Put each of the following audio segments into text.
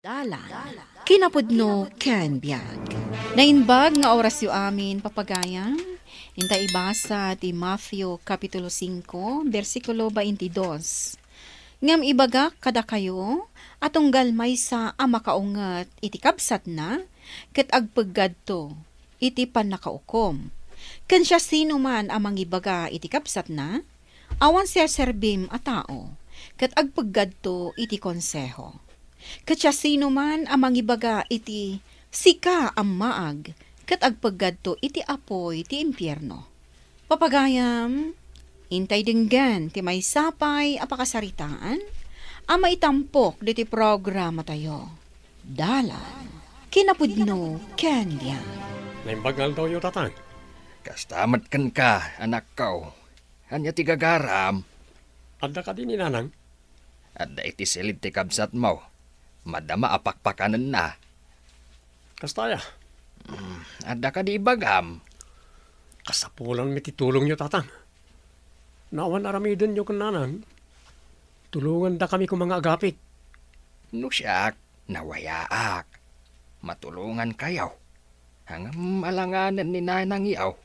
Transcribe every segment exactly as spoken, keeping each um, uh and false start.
Dalan, kinapudno ken biag. Naimbag nga orasyo amin, papagayam. Inta ibasa ti Matthew Kapitulo singko, bersikulo baintidos. Ngem ibagak kadakayo a tunggal maysa a makaunget iti kabsatna, ket agpeggadto iti pannakaukom. Ken siasinoman a mangibaga iti kabsatna, awan serserbim a tao, ket agpeggadto iti konseho. Ket siasinoman a mangibaga iti "Sika, ammaag," ket agpeggadto iti apuy ti impierno. Papagayam, intay denggen ti maysa pay a pakasaritaan a maitampok ditoy programatayo. Dalan, kinapudno ken biag. Naimbag nga aldawyo, Tatang. Kasta met kenka, anakko. Ania ti gagaram? Adda kadi ni Nanang? Adda iti silid ti kabsatmo. Madama a pakpakanenna. Kasta aya? Mm, adda kadi ibagam? Kasapulanmi ti tulongyo, Tatang. No awan aramidenyo ken Nanang, tulongandakami koma nga agapit. No siak, nawayaak. Matulongankayo. Ngem alanganen ni Nanangyo.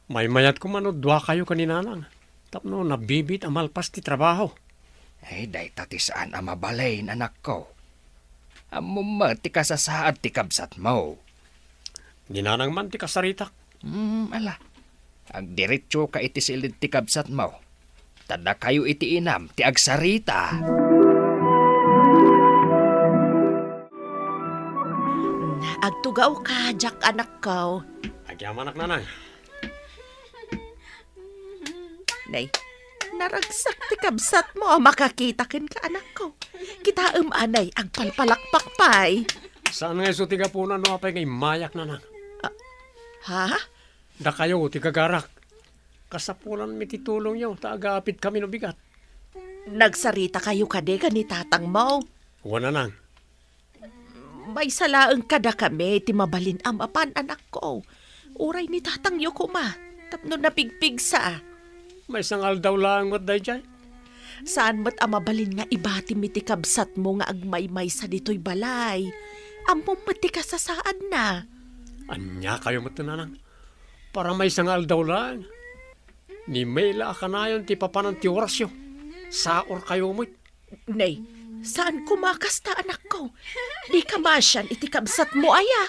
Maymayat koma no duakayo ken ni Nanang tapno nabibiit a malpas ti trabaho. Ay, dayta ti saan a mabalin, anakko. Ammom met ti kasasaad ti kabsatmo. Ni Nanang man ti kasaritak. Hmm, ala. Agdiretsoka iti silid ti kabsatmo. Ta dakayo iti inam ti agsarita. Agtugawka, Jack, anakko. Agyamanak, Nanang. Nay, naragsak ti kabsatmo a makakita kenka, anakko. Kitaem, anay, agpalpalakpak pay. Saan nga isu ti gapuna no apay nga immayak, Nanang? Ah, ha? Dakayo ti gagarak. Kasapulanmi ti tulongyo ta agapitkami no bigat. Nagsaritakayo kadi ken ni tatangmo? Wen, Nanang. Maysa laeng kadakami ti mabalin a mapan, anakko. Uray ni tatangyo koma, tapno napigpigsa. Maysa nga aldaw laeng met daydiay. Saan met a mabalin nga ibatim iti kabsatmo nga agmaymaysa ditoy balay. Ammom met ti kasasaadna. Ania kayo met, Nanang? Para maysa nga aldaw laeng. Ni May la a kanayon ti papanan ti orasyo. Saor kayo met. Nay, saan koma kasta, anakko? Dika maasian iti kabsatmo aya?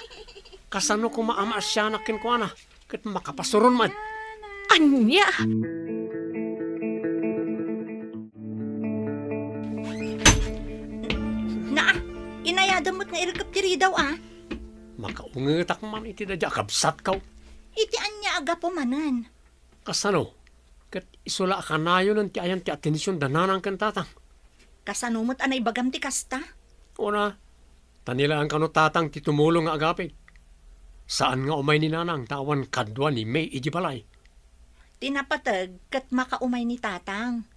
Kasano koma a maasianak kenkuana? Ket makapasuron met. Ania? Naa, inayadem met nga irikep ti ridaw, a? Makaungetak man iti daydiay a kabsatko. Iti ania a gapu manen? Kasano? Ket isu la a kanayonen ti ayan ti atension da nanang ken tatang. Kasano met a naibagam ti kasta? Una, ta ni laeng kano tatang ti tumulong nga agapit. Saan nga umay ni nanang ta awan kadua ni May idiay balay. Ti napateg ket makaumay ni tatang.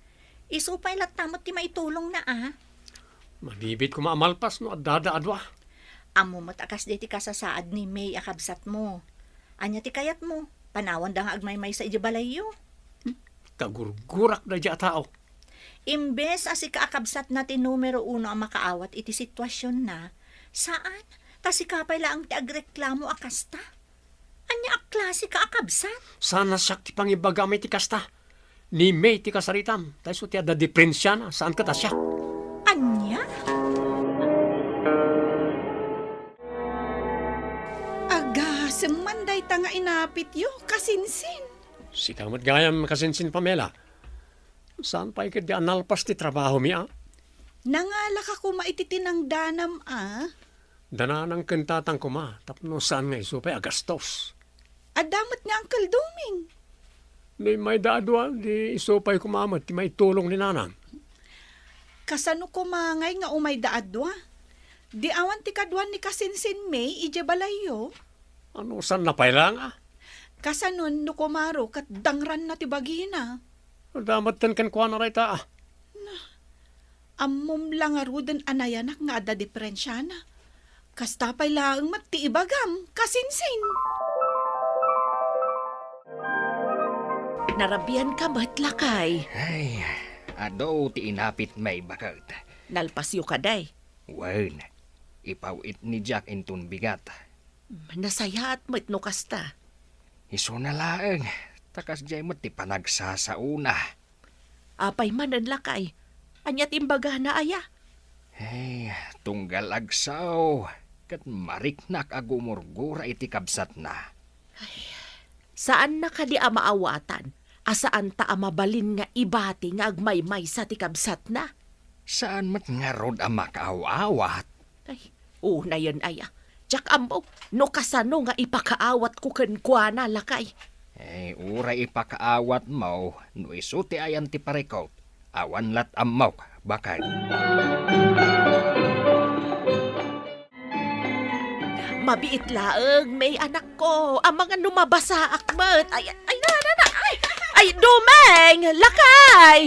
Isu pay latta met ti maitulongna, a? Mabibit koma a malpas no addada a dua. Ammo met a kasdi ti kasasaad ni May a kabsatmo. Ania ti kayatmo? Panawanda nga agmaymaysa idiay balayyo? Kagurgurak daydiay a tao. Imbes a sika a kabsatna ti numero uno a makaawat iti situasionna, saan, ta sika pay laeng ti agreklamo a kasta. Ania a klase ka a kabsat? Saan a siak ti pangibagam iti kasta. Ni May ti kasaritam, ta isu ti adda diperensiana, saan ket a siak. Ania? Agasem man dayta nga inapityo, kasinsin. Sika met gayam, kasinsin Pamela. Saan pay ketdi a nalpas ti trabahomi, a? Nangalaka koma iti tinangdanam, a? Da nanang ken tatang koma, tapno saan nga isu pay a gastos. Adda met ni Uncle Doming. No immayda a dua, di isu pay koma met ti maitulong ni nanang. Kasano koma ngay nga umayda a dua? Di awan ti kaduan ni kasinsin May idiay balayyo? Ano, saan na pay laeng, a? Kasanon no kumaro ket dangranna ti bagina? Adda met kenkuana dayta, a? Ammom la ngaruden a nayanak nga adda diperensiana. Kasta pay laeng met ti ibagam, kasinsin. Narabianka met, lakay. Ay, adu ti inapit, May, baket. Nalpasyo kadi? Wen. ipaw-it ni Jack inton bigat. Nasayaat met no kasta. Isuna laeng, ta kasdiay met ti panagsasaona. Apay manen, lakay? Ania ti imbagana aya? Ay, tunggal agsao, ket mariknak a gumurgura iti kabsatna. Ay, saanna kadi a maawatan a saanta a mabalin nga ibati nga agmaymaysa ti kabsatna? Saan met ngarud a makaaw-awat? Ay, unayen aya. Diak ammo no kasano nga ipakaawatko kenkuana, lakay. Eh, uray ipakaawatmo no isu ti ayan ti parikut. Awan lat ammok, bakay. Mabiit laeng, May, anakko. Amangan no mabasaak met. Ay, ay, na, na, na. Ay, ay, Dumeng! Lakay!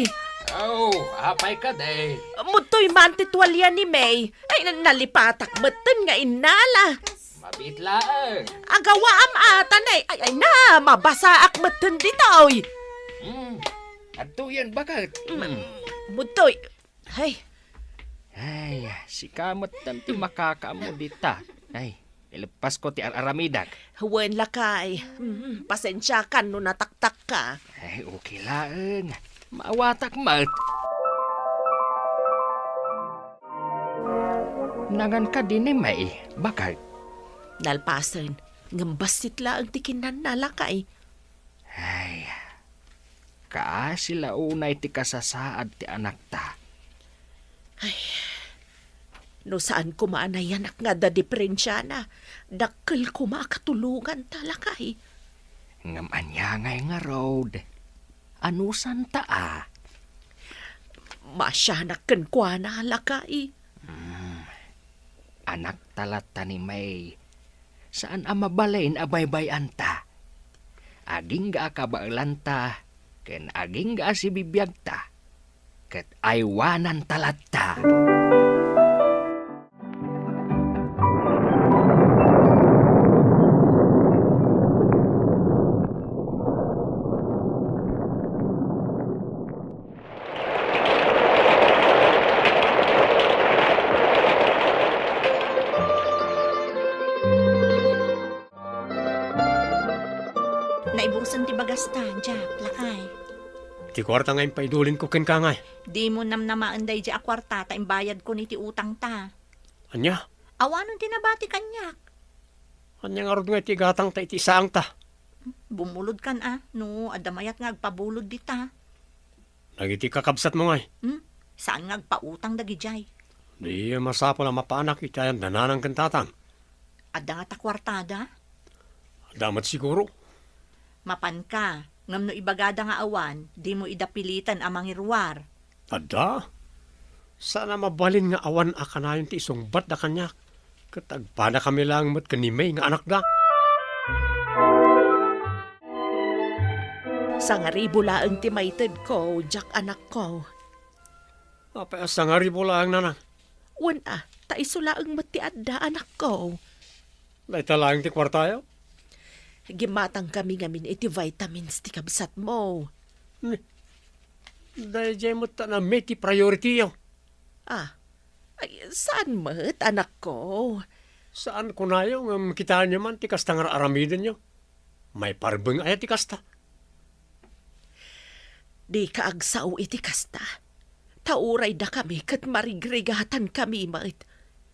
Oh, apay kadi? Mudtoy man ti tualia ni May. Ay, na-, nalipatak metten nga innala. Mabiit laeng. Agawaam atan, ay, ay, ay, na, mabasaak metten ditoy. Hmm, adtoyen, baket. Hmm. Mudtoy. Ay. Ay, sika metten ti makakaammo dita. Ay, ileppasko ti ar-aramidak. Wen, lakay. Mm, pasensiakan no nataktakka. Ay, okay laeng. Maawatak met. Nangan kadi ni May, baket? Nalpasen, ngem bassit laeng ti kinnanna, lakay. Ay, kaasi la unay ti kasasaad ti anakta. Ay, no saan koma a nayanak nga adda diperensiana, dakkel koma a katulonganta, lakay. Ngem ania ngay ngarud? Anusanta a? Masianak kenkuana, lakay. Hmm. Anakta latta ni May. Saan a mabalin a baybay-anta. Agingga a kabaelanta, ken agingga a sibibiagta, ket aywananta latta. Naibusen ti bagasta, Jack, lakay. Ti kuarta nga impaidulinko kenka ngay. Dimo namnamaen daydi a kuarta ta imbayadkon iti utangta. Ania? Awanon ti nabati kaniak. Ania ngarud nga iti gatangta iti saangta? Bumulodkan a, no adda mayat nga agpabulod dita. Dagiti kakabsatmo ngay? Hmm? Saan nga agpautang dagidiay? Di masapul a mapaanak iti ayan da nanang ken tatang. Adda ngata kuartada? Adda met siguro. Mapanka, ngem no ibagada nga awan, dimo ida piliten a mangiruar. Adda? Saan a mabalin nga awan a kanayon ti isungbatda kaniak, ket agpadakami laeng met ken ni May nga anakda. Sangaribu laeng ti maitedko, Jack, anakko. Apay a sangaribu laeng, nanang? Wen a, ta isu laeng met ti adda, anakko. Dayta laeng ti kuartayo? Gimmatangkami ngamin iti vitamins ti kabsatmo. Ni, daydiay met ta namay ti priority-yo. Ah, ay, saan met, anakko? Saan kunayo, ngem kitaenyo man ti kasta nga ar-aramidenyo. Maiparbeng aya ti kasta? Dika agsao iti kasta. Ta uray dakami ket marigrigatankami met.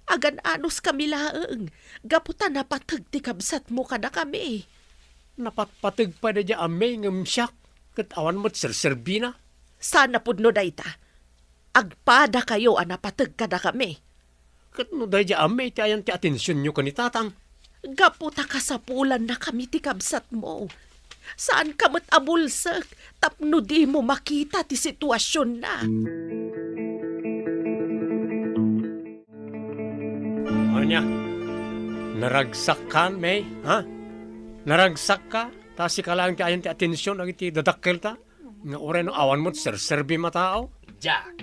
Agan-anoskami laeng gapu ta napateg ti kabsatmo kadakami. Napatpateg pay daydiay a May ngem siak ket awan met serserbina. Saan a pudno dayta. Agpadakayo a napateg kadakami. Ket no daydiay a May ti ayan ti atensionyo ken ni Tatang? Gapu ta kasapulannakami ti kabsatmo. Saanka met a bulsek tapno dimo makita ti situasionna. Ania? Naragsakkan, May? Ha? Naragsakka? Ta sika laeng ti ayan ti atension dagiti dadakkelta? Nga uray no awan met serserbim a tao? Jack,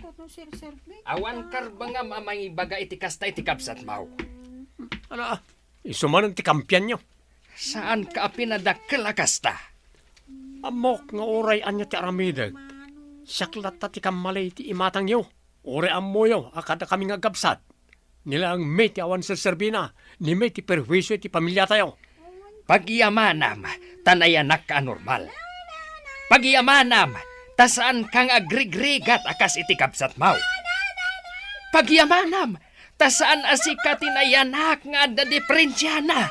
awan karbengam a mangibaga iti kasta iti kabsatmo. Ala, isu manen ti kampianyo. Saanka a pinadakkel a kasta. Ammok nga uray ania ti aramidek, siak latta ti kammali iti imatangyo. Uray ammoyo a kadakami nga agkabsat. Ni laeng met ti awan serserbina, ni met ti perhuisio iti pamiliatayo. Pagyamanam, ta nayanakka a normal. Pagyamanam, ta saanka nga agrigrigat a kas iti kabsatmo. Pagyamanam, ta saan a sika ti nayanak nga adda diperensiana.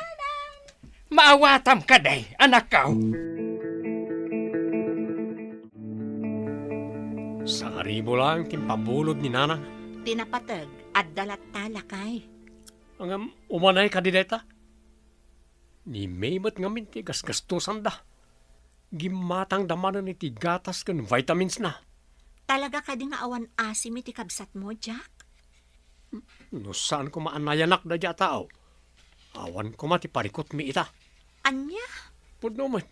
Maawatam kadi, anakko. Sangaribu laeng ti impabulod ni Nanang. Ti napateg, adda latta, lakay. Ngem umanay kadi dayta? Ni May met ngamin ti gasgastosanda. Gimmatangda manen iti gatas ken vitaminsna. Talaga kadi nga awan asim iti kabsatmo, Jack? No saan koma a nayanak daydiay a tao, awan koma ti parikutmi ita. Ania? Pudno met.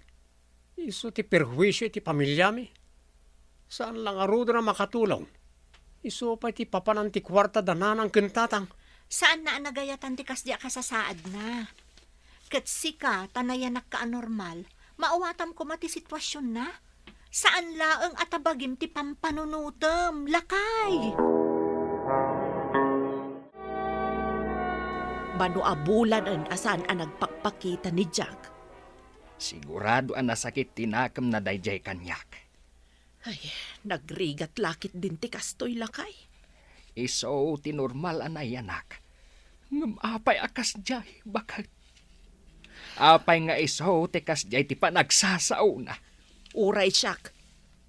Isu ti perhuisio iti pamiliami. Saan la ngaruden a makatulong. Isu pay ti papanan ti kuarta da Nanang ken Tatang. Saanna a nagayatan ti kasdi a kasasaadna. Ket sika, ta nayanakka a normal, maawatam koma ti situasionna. Saan laeng a tabagim ti pampanunotem, lakay. Mano a bulanen a saan a nagpakpakita ni Jack. Sigurado a nasakit ti nakemna daydiay kaniak. Ay, nagrigat la ketdin ti kastoy, lakay. Isu ti normal a nayanak. Ngem apay a kasdiay, baket? Apay nga isu ti kasdiay ti panagsasaona? Uray siak,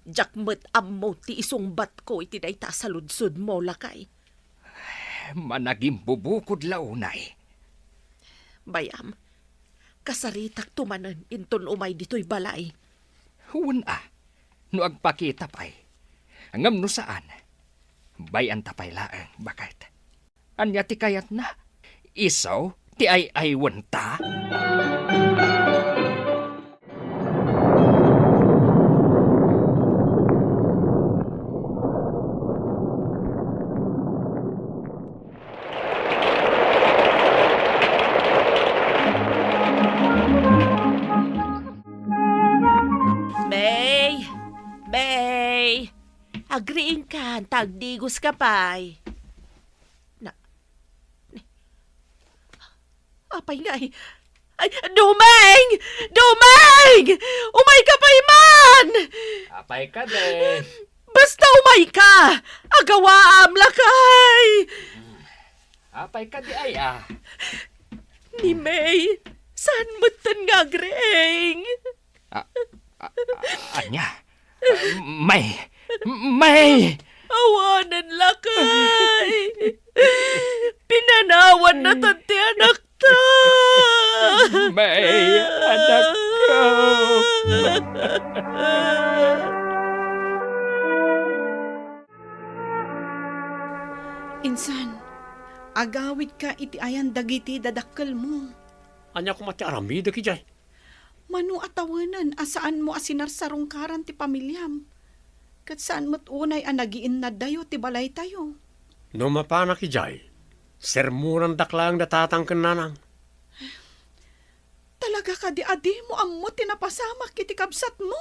diak met ammo ti isungbatko iti dayta a saludsodmo, lakay. Managimbubukod la unay. Bay-am, kasaritakto manen inton umay ditoy balay. Wen a, no agpakita pay. Ngem no saan, bay-anta pay laeng, baket. Ania ti kayatna? Isu ti ay-aywenta? May! May! Agriingkan, ta agdigoska pay. Na, apay ngay? Ay, Dumeng! Dumeng! Umayka pay man! Apay kadi? Basta umayka! Agawaam, lakay! Apay kadi aya? Ni May, saan metten nga agriing? A, a, a, ania? May! May! Awanen, lakay! Pinanawan na tan ti anakta! May, anakko! Insan, agawidka iti ayan dagiti dadakkelmo. Ania koma ti aramidek idiay? Mano a tawenen a saanmo a sinarsarungkaran ti pamiliam, ket saan met unay a nagiinnaddayo ti balaytayo. No mapanak idiay, sermonandak laeng da tatang ken nanang. Talaga kadi a dimo ammo ti napasamak iti kabsatmo?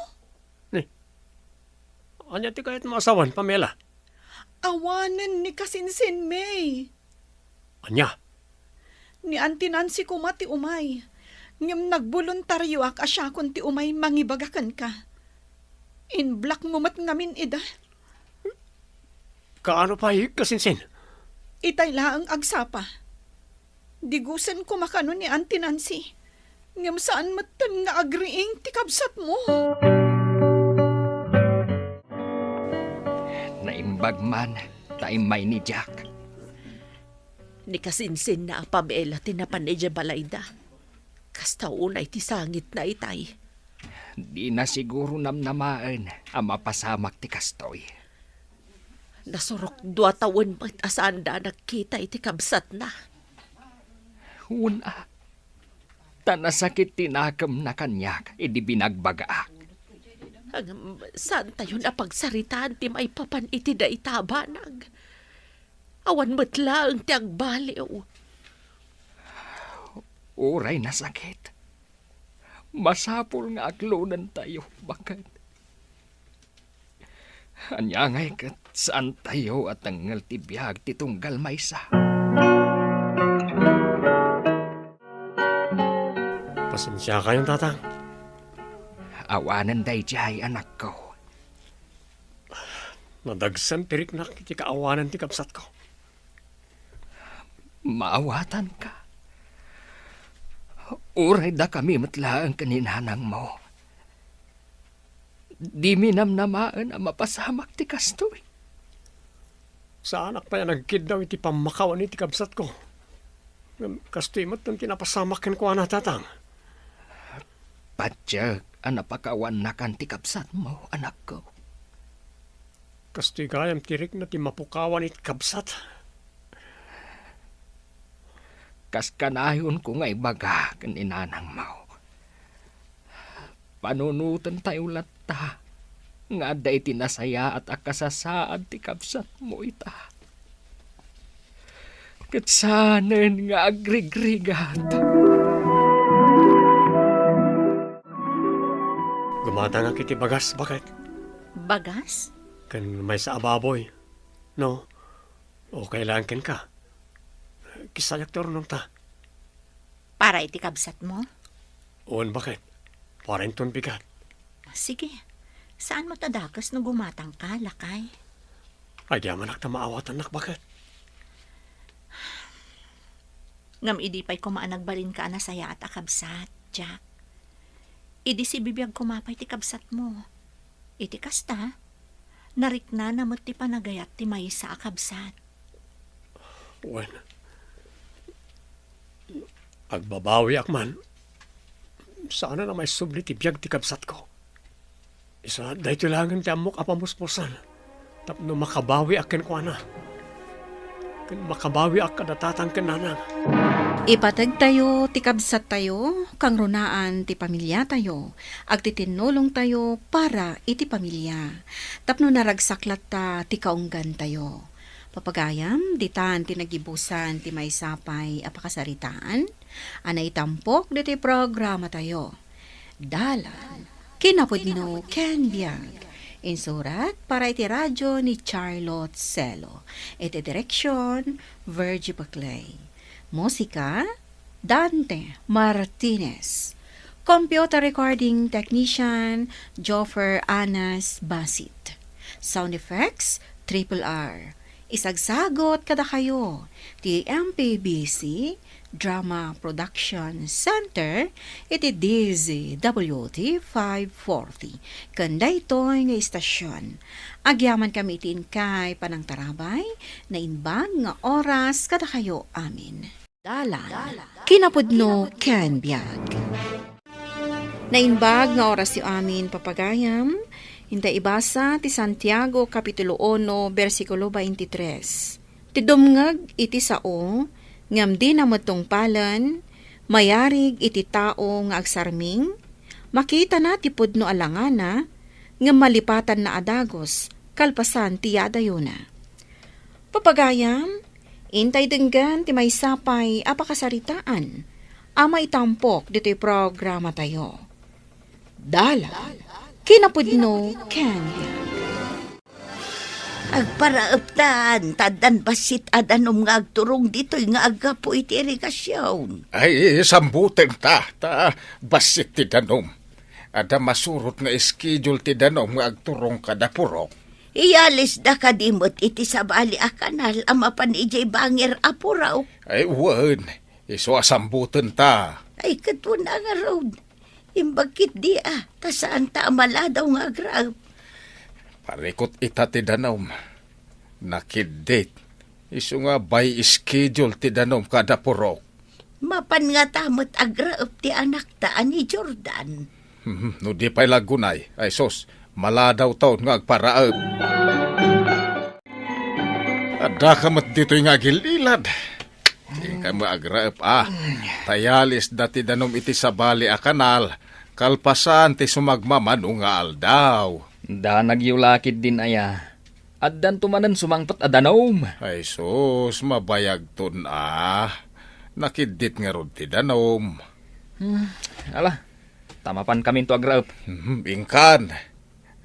Ni, ania ti kayatmo a sawen, Pamela? Awanen ni kasinsin, May. Ania? Ni Auntie Nancy koma ti umay, ngem nagboluntarioak a siakon ti umay mangibaga kenka. Inblakmo met ngamin ida. Kaano pay, kasinsin? Itay laeng agsapa. Digusen koma kano ni Auntie Nancy. Ngem saan metten nga agriing ti kabsatmo. Naimbag man ta immay ni Jack. Ni kasinsinna a Pamela ti napan idiay balayda. Kasta unay ti sangitna itay. Dina siguro namnamaen a mapasamak ti kastoy. Nasurok dua tawen met a saanda a nagkita iti kabsatna. Wen a, ta nasakit ti nakemna kaniak idi binagbagaak. Ngem, saantayon a pagsaritaan ti maipapan iti dayta a banag. Awan met laeng ti agbaliw. Uray nasakit, masapul nga aklonentayo, baket. Ania ngay ket saantayo a tengngel ti biag ti tunggal maysa? Sensiakayon, Tatang. Awanen daydiay, anakko. Nadagsen ti riknak iti kaawanan ti kabsatko. Maawatanka. Uray dakami met laeng ken ni nanangmo. Dimi namnamaen a mapasamak ti kastoy. Saanak pay a nagkiddaw iti pammakawani ti kabsatko. Ngem kastoy met ti napasamak kenkuana, Tatang. Patiek a napakawannakan ti kabsatmo, anakko. Kastoy gayam ti rikna ti mapukawan iti kabsat. Kas kanayonko nga ibaga ken ni nanangmo, panunotentayo latta nga adda iti nasayaat a kasasaad ti kabsatmo ita. Ket saanen nga agrigrigat. Gumatangak iti bagas, baket. Bagas? Ken maysa a baboy. No? Okay lang kenka. Kisayak ti urnongta. Para iti kabsatmo? Wen, baket. Para inton bigat. Sige. Saan mo ta dakes no gumatangka, lakay? Agyamanak ta maawatannak, baket. Ngem idi pay koma a nagbalinka a nasayaat a kabsat, Jack. Idi sibibiag koma pay ti kabsatmo. Iti kasta, nariknana met ti panagayat ti maysa a kabsat. Wen, agbabawiak man. Saanen a maisubli ti biag ti kabsatko. Isu a daytoy laengen ti ammok a pamuspusan tapno makabawiak kenkuana. Ken makabawiak kada tatang ken nanang. Ipategtayo ti kabsattayo, kangrunaan ti pamiliatayo, agtitinnulongtayo para iti pamilia, tapno naragsak latta ti kaunggantayo. Papagayam, ditan ti nagibusan ti maysa pay a pakasaritaan a naitampok ditoy programatayo. Dalan, kinapudno ken biag. Insurat para iti radio ni Charlotte Celo. Iti direksyon, Virgie Paclay. Musika, Dante Martinez. Computer recording technician, Joffer Anas Basit. Sound effects, Triple R. Isagsagot kadakayo ti M P B C Drama Production Center iti D Z W T five forty. Ken daytoy nga istasyon, agyamankami iti inkay panangtarabay, naimbag nga oras kadakayo amin. Dalan, kinapudno ken biag. Naimbag nga orasyo amin, papagayam, inta ibasa ti Santiago Kapitulo uno, bersikulo twenty-tres. Ti dumngeg iti sao, ngem dina met tungpalen, mayarig iti tao nga agsarming, makitana ti pudno a langana, ngem malipatanna a dagus, kalpasan ti yadayona. Papagayam, intay denggen ti maysa pay a pakasaritaan a maitampok ditoy programatayo. Dalan, kinapudno ken biag. Agparaeptan, ta addan bassit a danum nga agturong ditoy nga aggapu iti irigasion. Ay, sambutenta, ta bassit ti danum. Adda masurot nga schedule ti danum nga agturong kada purok. Iyalisda kadi met iti sabali a kanal a mapan idiay bangir a purok? Ay, wen, isu a sambutenta. Ay, ket wen a ngarud. Imbag ketdi a, ta saanta a maladaw nga agraep. Parikut ita ti danum. Nakiddit. Isu nga by schedule ti danum kada purok. Mapan ngata met agraep ti anakta a ni Jordan. Hmm, no di pay la aggunay, ay sus, maladawtaon nga agparaep. Addaka met ditoy nga agil-ilad. Dika met agraep a. Ta iyalisda ti danum iti sabali a kanal, kalpasan ti sumagmamano nga aldaw. Danagyo la ketdin aya. Addanto manen sumangpet a danum. Ay sus, mabayagton a. Nakiddit ngarud ti danum. Hmm, ala, ta mapankaminto agraep. Hmm, inkan.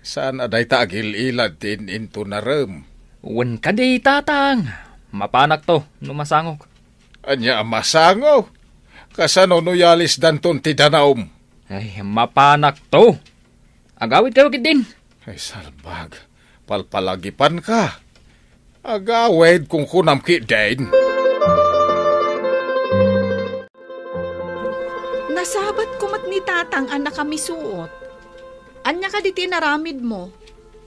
Saan a dayta agil-ilad ti in-intunarem? Wen kadi, Tatang. Mapanakto no masangok. Ania a masango? Kasano no yalisdanton ti danum? Ay, mapanakto. Agawidkayo ketdin. Ay, salbag. Palpalagipanka. Agawid, kunkunam ketdin. Nasabatko met ni Tatang a nakamisuot. Ania kadi ti inaramidmo?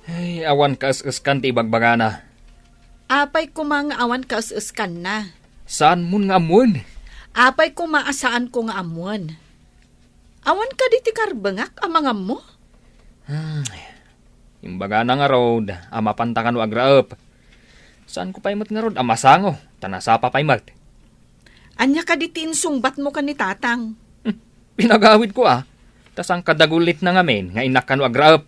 Ay, awan kaes-eskan ti ibagbagana. Apay koma nga awan kaes-eskanna? Saanmon nga ammoen? Apay koma a saanko nga ammoen? Awan kadi ti karbengak a mangammo? Hmm. Imbagana ngarud a mapanta kano agraep. Saanko pay met ngarud a masango, ta nasapa pay met. Ania kadi ti insungbatmo ken ni Tatang? Hmm. Pinagawidko a, ta saan kadagulitna ngamin nga innak kano agraep.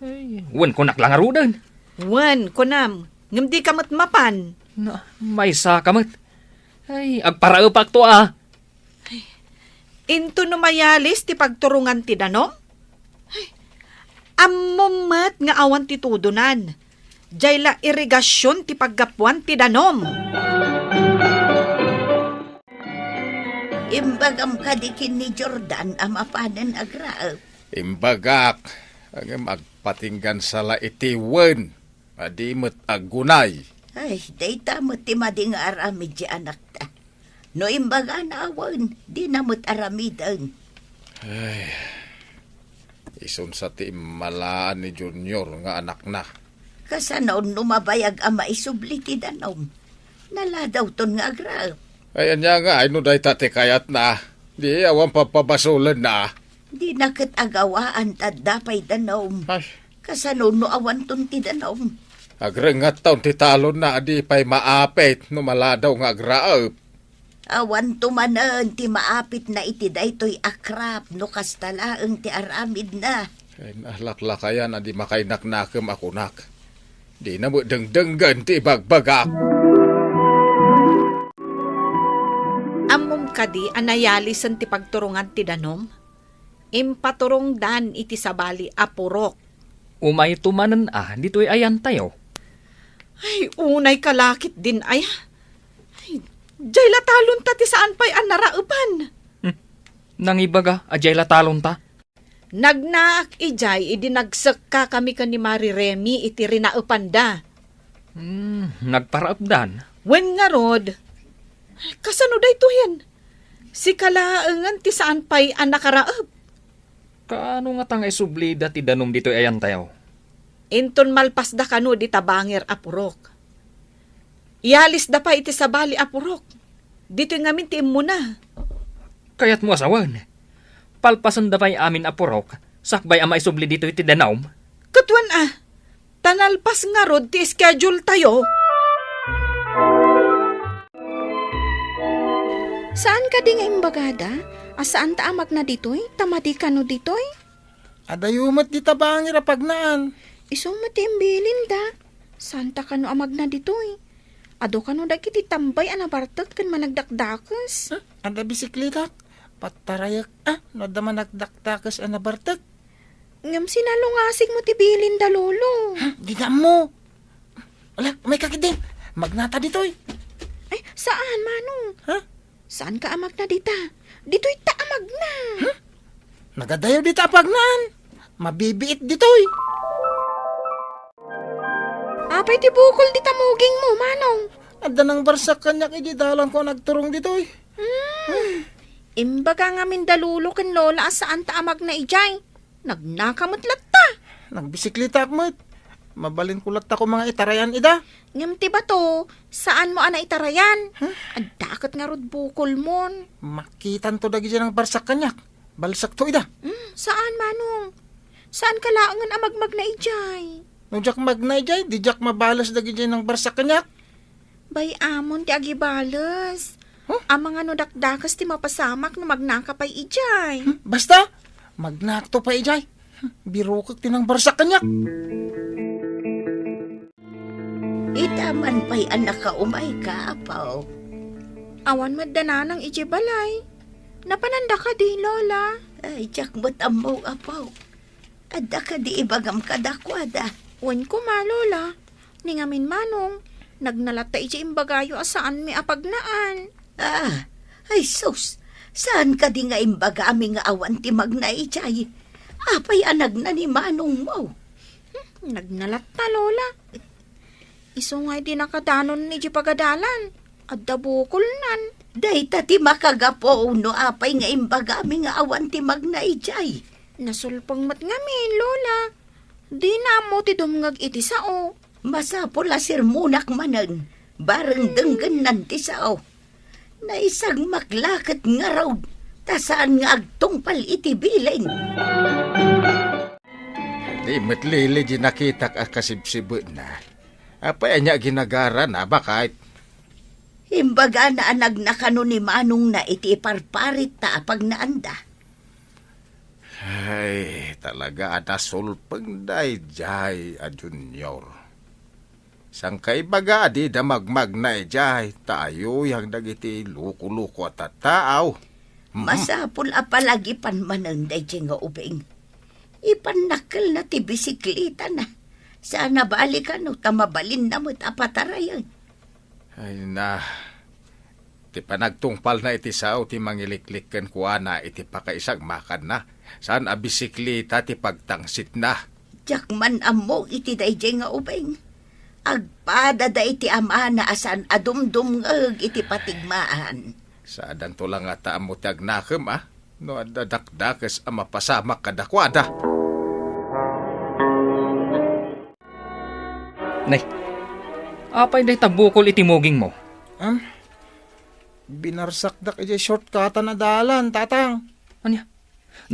Ay, wen kunak la ngaruden. Wen, kunam, ngem dika met mapan. Na, maysaka met. Ay, agparaepakto a. Ay, into no mayalis ti pagturongan ti danum? Ay, ammom met nga awan ti tudonan. Diay la irigasion ti paggapuan ti danum. Imbagam kadi ken ni Jordan a mapanen agraep? Imbagak, ngem agpatinggansa la iti wen a di met aggunay. Ay, dayta met ti madi nga aramid ti anakta. No imbagana a wen, dina met aramiden. Ay, isunsa ti immalaan ni Junior nga anakna. Kasano no mabayag a maisubli ti danum? Naladawton nga agraep. Ay, ania ngay no dayta ti kayatna? Di awan papabasolenna. Dina ket agawaan ta adda pay danum. Ay. Kasano no awanton ti danum? Agrengetton ti talonna a di pay maapit no maladaw nga agraep. Awanto manen ti maapitna iti daytoy a krap no kasta laeng ti aramidna. Ay, nalaklakayan a di makainaknakem a kunak. Dina met dengdenggen ti ibagbagak. Ammom kadi a nayalisen ti pagturongan ti danum? Impaturongdan iti sabali a purok. Umayto manen a ditoy ayantayo. Ay, unay ka la ketdin aya. Ay, diay la talonta ti saan pay a naraepan. Hmm. Nangibaga a diay la talonta? Nagnaak idiay idi nagsekkakami ken ni Mari Remi iti rinaepanda. Hmm, nagparaepdan? Wen ngarud, kasano daytoyen? Sika laengen ti saan pay a nakaraep. Kaano ngata nga isublida ti danum ditoy ayantayo? Inton malpasda kano dita bangir a purok. Iyalisda pay iti sabali a purok. Ditoy ngamin ti immuna. Kayatmo a sawen, palpasenda pay amin a purok sakbay a maisubli ditoy ti danum? Ket wen a, ta nalpas ngarud ti schedule tayo. Saan kadi nga imbagada a saanta a magna ditoy, ta madi kano ditoy? Adayo met dita bangir a pagnaan. Isu met ti imbilinda. Saanta kano a magna ditoy? Adu kano dagiti tambay a nabartek ken managdakdakes? Huh? Adda bisikletak. Patarayek, ah, no adda managdakdakes a nabartek. Ngem sinalungasig mo ti bilinda, Lolo. Huh? Dida ammo. Ala, umayka ketdin. Magnata ditoy. Ay, saan, Manong? Huh? Saanka a magna dita? Ditoy ta a magna. Hmm? Nagadayo dita a pagnaan. Mabibiit ditoy. Apay ti bukol dita mugingmo, Manong? Adda nangbarsak kaniak idiay dalanko a nagturong ditoy. Hmm. Imbaga ngamin da Lolo ken Lola a saanta a magna idiay. Nagnaka met latta. Nagbisikletaak met. Mabalinko latta koma nga itarayan ida. Ngem ti bato, saanmo a naitarayan. Huh? Adda ket ngarud bukolmon. Makitanto dagidiay nangbarsak kaniak. Balsekto ida. Hmm, saan, Manong? Saanka laengen a magmagna idiay? No diak magna idiay, di diak mabales dagidiay nangbarsak kaniak. Bay-amon ti agibales. Huh? Amangan no dakdakes ti mapasamak no magnaka pay idiay. Hmm, basta, magnakto pay idiay. Hmm, birokek ti nangbarsak kaniak. Ita man pay a nakaumayka, Apo. Awan met da Nanang idiay balay. Napananda kadi, Lola? Ay, diak met ammo, Apo. Adda kadi ibagam kadakuada? Wen koma, Lola. Ni ngamin, Manong, nagna latta idiay imbagayo a saanmi a pagnaan. Ah, ay sus! Saan kadi nga imbagami nga awan ti magna idiay? Apay a nagna ni manongmo? Hmm, nagna latta, Lola. Isu nga idi nakadanon ni di pagadalan, adda bukolnan. Dayta ti makagapu no apay nga imbagami nga awan ti magna idiay. Nasulpeng met ngamin, Lola. Dina ammo ti dumngeg iti sao. Masapul a sermonak manen, bareng denggennan ti sao. Naisagmak la ket ngarud, ta saan nga agtungpal iti bilin. Di met Lili di nakitak a kasibsibetna. Apay ania ginagarana, baket? Imbagana a nagna kano ni manongna iti iparparit ta apagnaanda. Ay, talaga a nasulpeng daydiay a Junior. Sangkaibaga a dida magmagna idiay, ta ayuyang dagiti loko-loko a tattaaw. Mhm. Masapul a palagipan manen daydiay nga ubing. Ipannakkelna ti bisiklitana. Saan a bali kano ta mabalinna met a patarayen. Ay na, ti panagtungpalna iti sao ti mangiliklik kenkuana iti pakaisagmakanna, saan a bisiklita ti pagtangsitna. Diak man ammo iti daydiay nga ubing. Agpadada iti amana a saan a dumdumngeg iti patigmaan. Saadanto la ngata ammo ti agnakem, a? No adda dakdakes a mapasamak kadakuada. Nay, apay dayta bukol iti mugingmo? Am, binarsakdak idiay shortcutan a dalan, Tatang. Ania?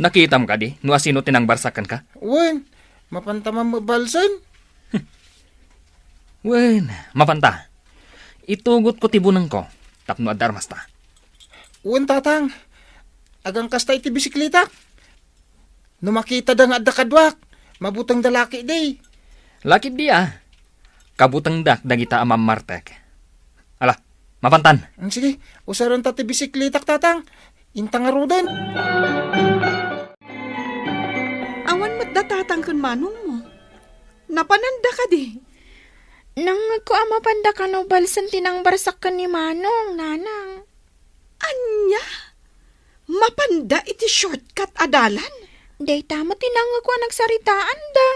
Nakitam kadi no asino ti nangbarsak kenka? Wen, mapanta man mabalsen. Wen, mapanta. Itugotko ti bunengko tapno adda armasta. Wen, Tatang. Agangkasta iti bisiklitak. No makitada nga adda kaduak, mabutengda la ketdi. La ketdi, a. Kabutengdak dagita a mammartek. Ala, mapantan. Mm, sige, usarenta ti bisiklitak, Tatang. Inta ngaruden. Awan met da Tatang ken manongmo. Napananda kadi? Nangngegko a mapanda kano balsen ti nangbarsak ken ni Manong, Nanang. Ania? Mapanda iti shortcut a dalan? Dayta met ti nangngegko a nagsaritaanda.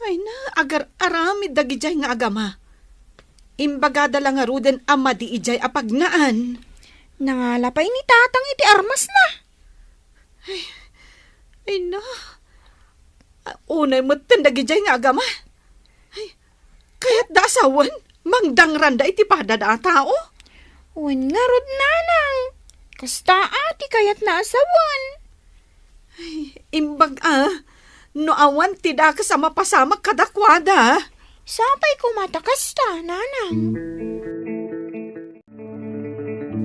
Ay na, agar-aramid dagidiay nga agama. Imbagada la ngaruden a madi idiay a pagnaan. Nangala pay ni Tatang iti armasna. Ay, ay na. A, unay metten dagidiay nga agama. Ay, kayatda a sawen, mangdangranda iti padada a tao? Wen ngarud, Nanang. Kasta a ti kayatna a sawen. Ay, imbag a, no awan ti dakes a mapasamak kadakuada. Sapay koma ta kasta, Nanang.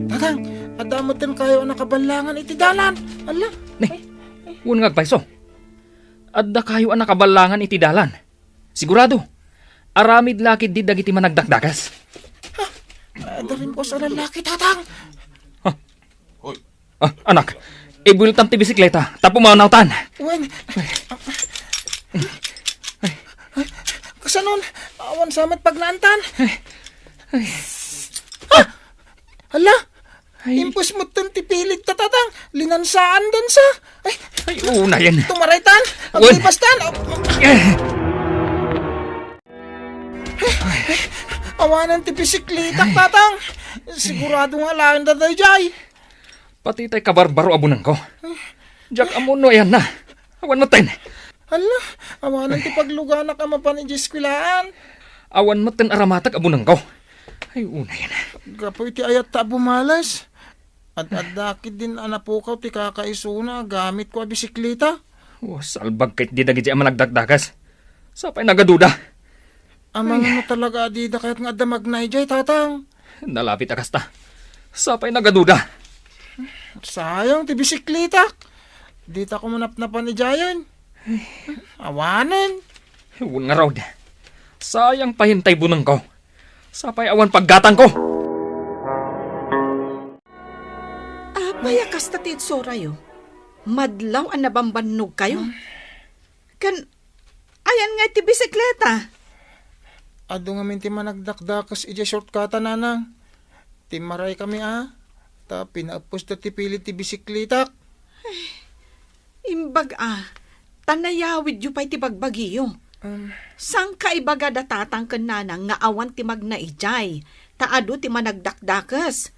Tatang, adda metten kayo a nakaballangan iti dalan. Ala. Ni, wen nga agpayso. Adda kayo a nakaballangan iti dalan. Sigurado. Aramid la ketdi dagiti managdakdakes. Ha? Adda rimos a lalaki, Tatang. Ha? Hoy. Ah, anak, ibueltam ti bisikleta, ta pumanawtan. Wen. Kasanon, awan sa met pagnaantan. Ah! Hala! Ay. Impos metten ti pilit ta, Tatang. Linansaan dansa. Ay. Ay, unayen. Tumaraytan. Wen. Aglibastan. Eh. Awanen ti bisiklitak, Tatang. Sigurado nga alaen da daydiay. Pati tay kabarbaro a bunengko. Diak ammo no ayanna. Awan metten. Hala, awanen ti pagluganak a mapan idiay eskwelaan. Awan metten aramatek a bunengko. Ay, unayen. Gapu iti ayatta a bumales. Ad-adda ketdin a napukaw ti kakaisuna a gamitko a bisikleta. Oh, salbag ketdi dagiti a managdakdakas. Sapay nagaduda. Amangan no talaga a dida kayat nga adda magna idiay, Tatang. Nalapit a kasta. Sapay nagaduda. Sayang ti bisikletak. Dita ko manapnapan idiayen. Awanen. Wen ngarud. Sayang pay tay bunengko. Sapay awan paggatangko. Apay a kasta ti itsorayo? Madlaw a nabambannogkayo? Ken ayan nga iti bisikleta? Adu ngamin ti managdakdakes idiay shortcut-a, Nanang. Timmaraykami a. ta pinaeppesda ti pilid ti bisikletak. Imbag a, ta nayawidyo pay ti bagbagiyo. Um, Saan ka ibaga da tatang ken nanang nga awan ti magna idiay, ta adu ti managdakdakes?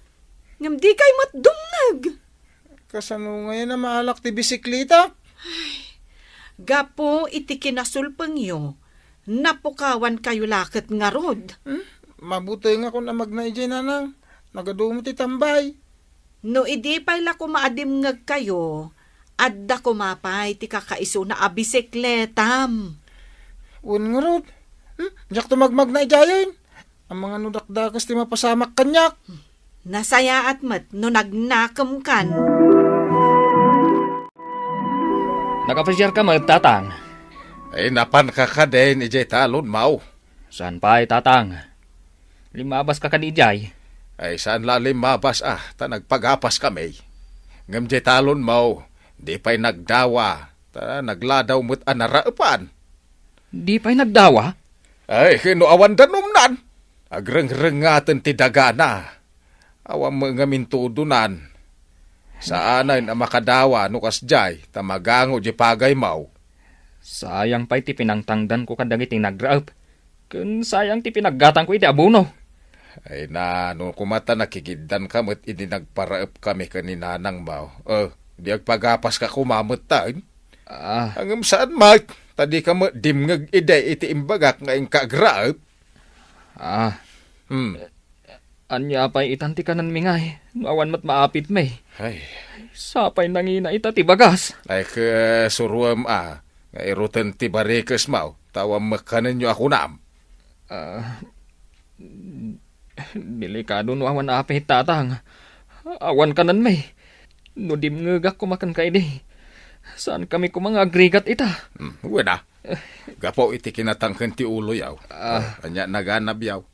Ngem di kay met dumngeg. Kasano ngayen a maalak ti bisikletak? Gapu iti kinasulpengyo, napukawan kayo laket ngarud. Hmm? Mabutengakon a magna idiay, nanang. Nagadu met ti tambay. No idi pay la koma a dimngeg kayo, adda koma pay ti kakaisuna a bisikletam. Wen ngarud? Hmm? Diak to magmagna idiayen. Amangan no dakdakes ti mapasamak kaniak. Nasayaat met no nagnakemkan. Nakapasiar ka met, tatang? Ay, napan ka kadin idiay talon, maw? Saan pay, tatang? Limmabas ka kadi idiay? Ay, saan la limmabas, ah, ta nagpagapas kami. Ngem diay talon, maw, di pay nagdawa, ta nagladaw met a naraepan. Di pay nagdawa? Ay, ken no awan danumnan, agrengrengaten ti dagana. Awan met ngamin tudonan. Saanen a makadawa no kasdiay, ta magango di pagaymaw. Sayang pay ti pinangtangdanko kadagiti nagraep, ken sayang ti pinaggatangko iti abono. Ay na, no kumata nakigiddan ka met idi nagparaep kami ken ni nanangmaw. Eh, di agpagapas ka koma met taen? Ah. Ngem saan met, ta di ka met dimngeg idi iti imbagak nga inka agraep. Ah. Hmm. Ania pay itan ti kanenmi ngay, no awan met maapitmi? Ay. Sapay nangina ita ti bagas. Ay, ke, suruem a, nga iruten ti barikesmaw, ta awan met kanenyo a kunam. Ah, delikado no awan apit, tatang. Awan kanenmi. No dimngegak koma kenka idi, saan kami koma nga agrigat ita? Hmm, wen a. Gapu iti kinatangken ti uloyaw. Ah. Ania naganabyaw?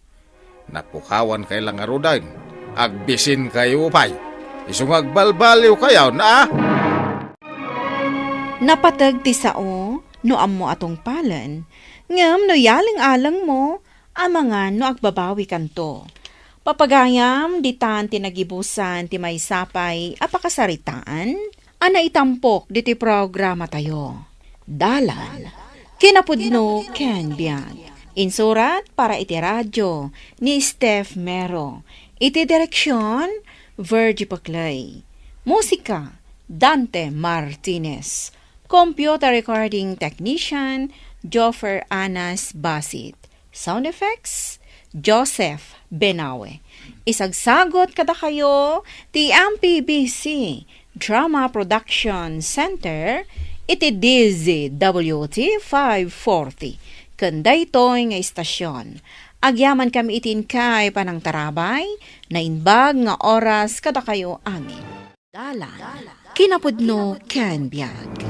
Napukawan kay la ngaruden. Agbisin kayo pay. Isu nga agbalbaliw kayo, na? Napateg ti sao no ammo a tungpalen, ngem no yaleng-alengmo, amangan no agbabawikanto. Papagayam, ditan ti nagibusan ti maysa pay a pakasaritaan a naitampok ditoy programatayo. Dalan, kinapudno ken biag. Insurat para iti radio ni Steph Mero. Iti direksyon, Virgie Paclay. Musika, Dante Martinez. Computer recording technician, Joffer Anas Basit. Sound effects, Joseph Benawe. Isagsagot kadakayo ti M P B C Drama Production Center iti D Z W T five forty. Ken daytoy nga istasyon, agyaman kami iti inkay panangtarabay, naimbag nga oras kadakayo amin. Dalan, kinapudno ken biag.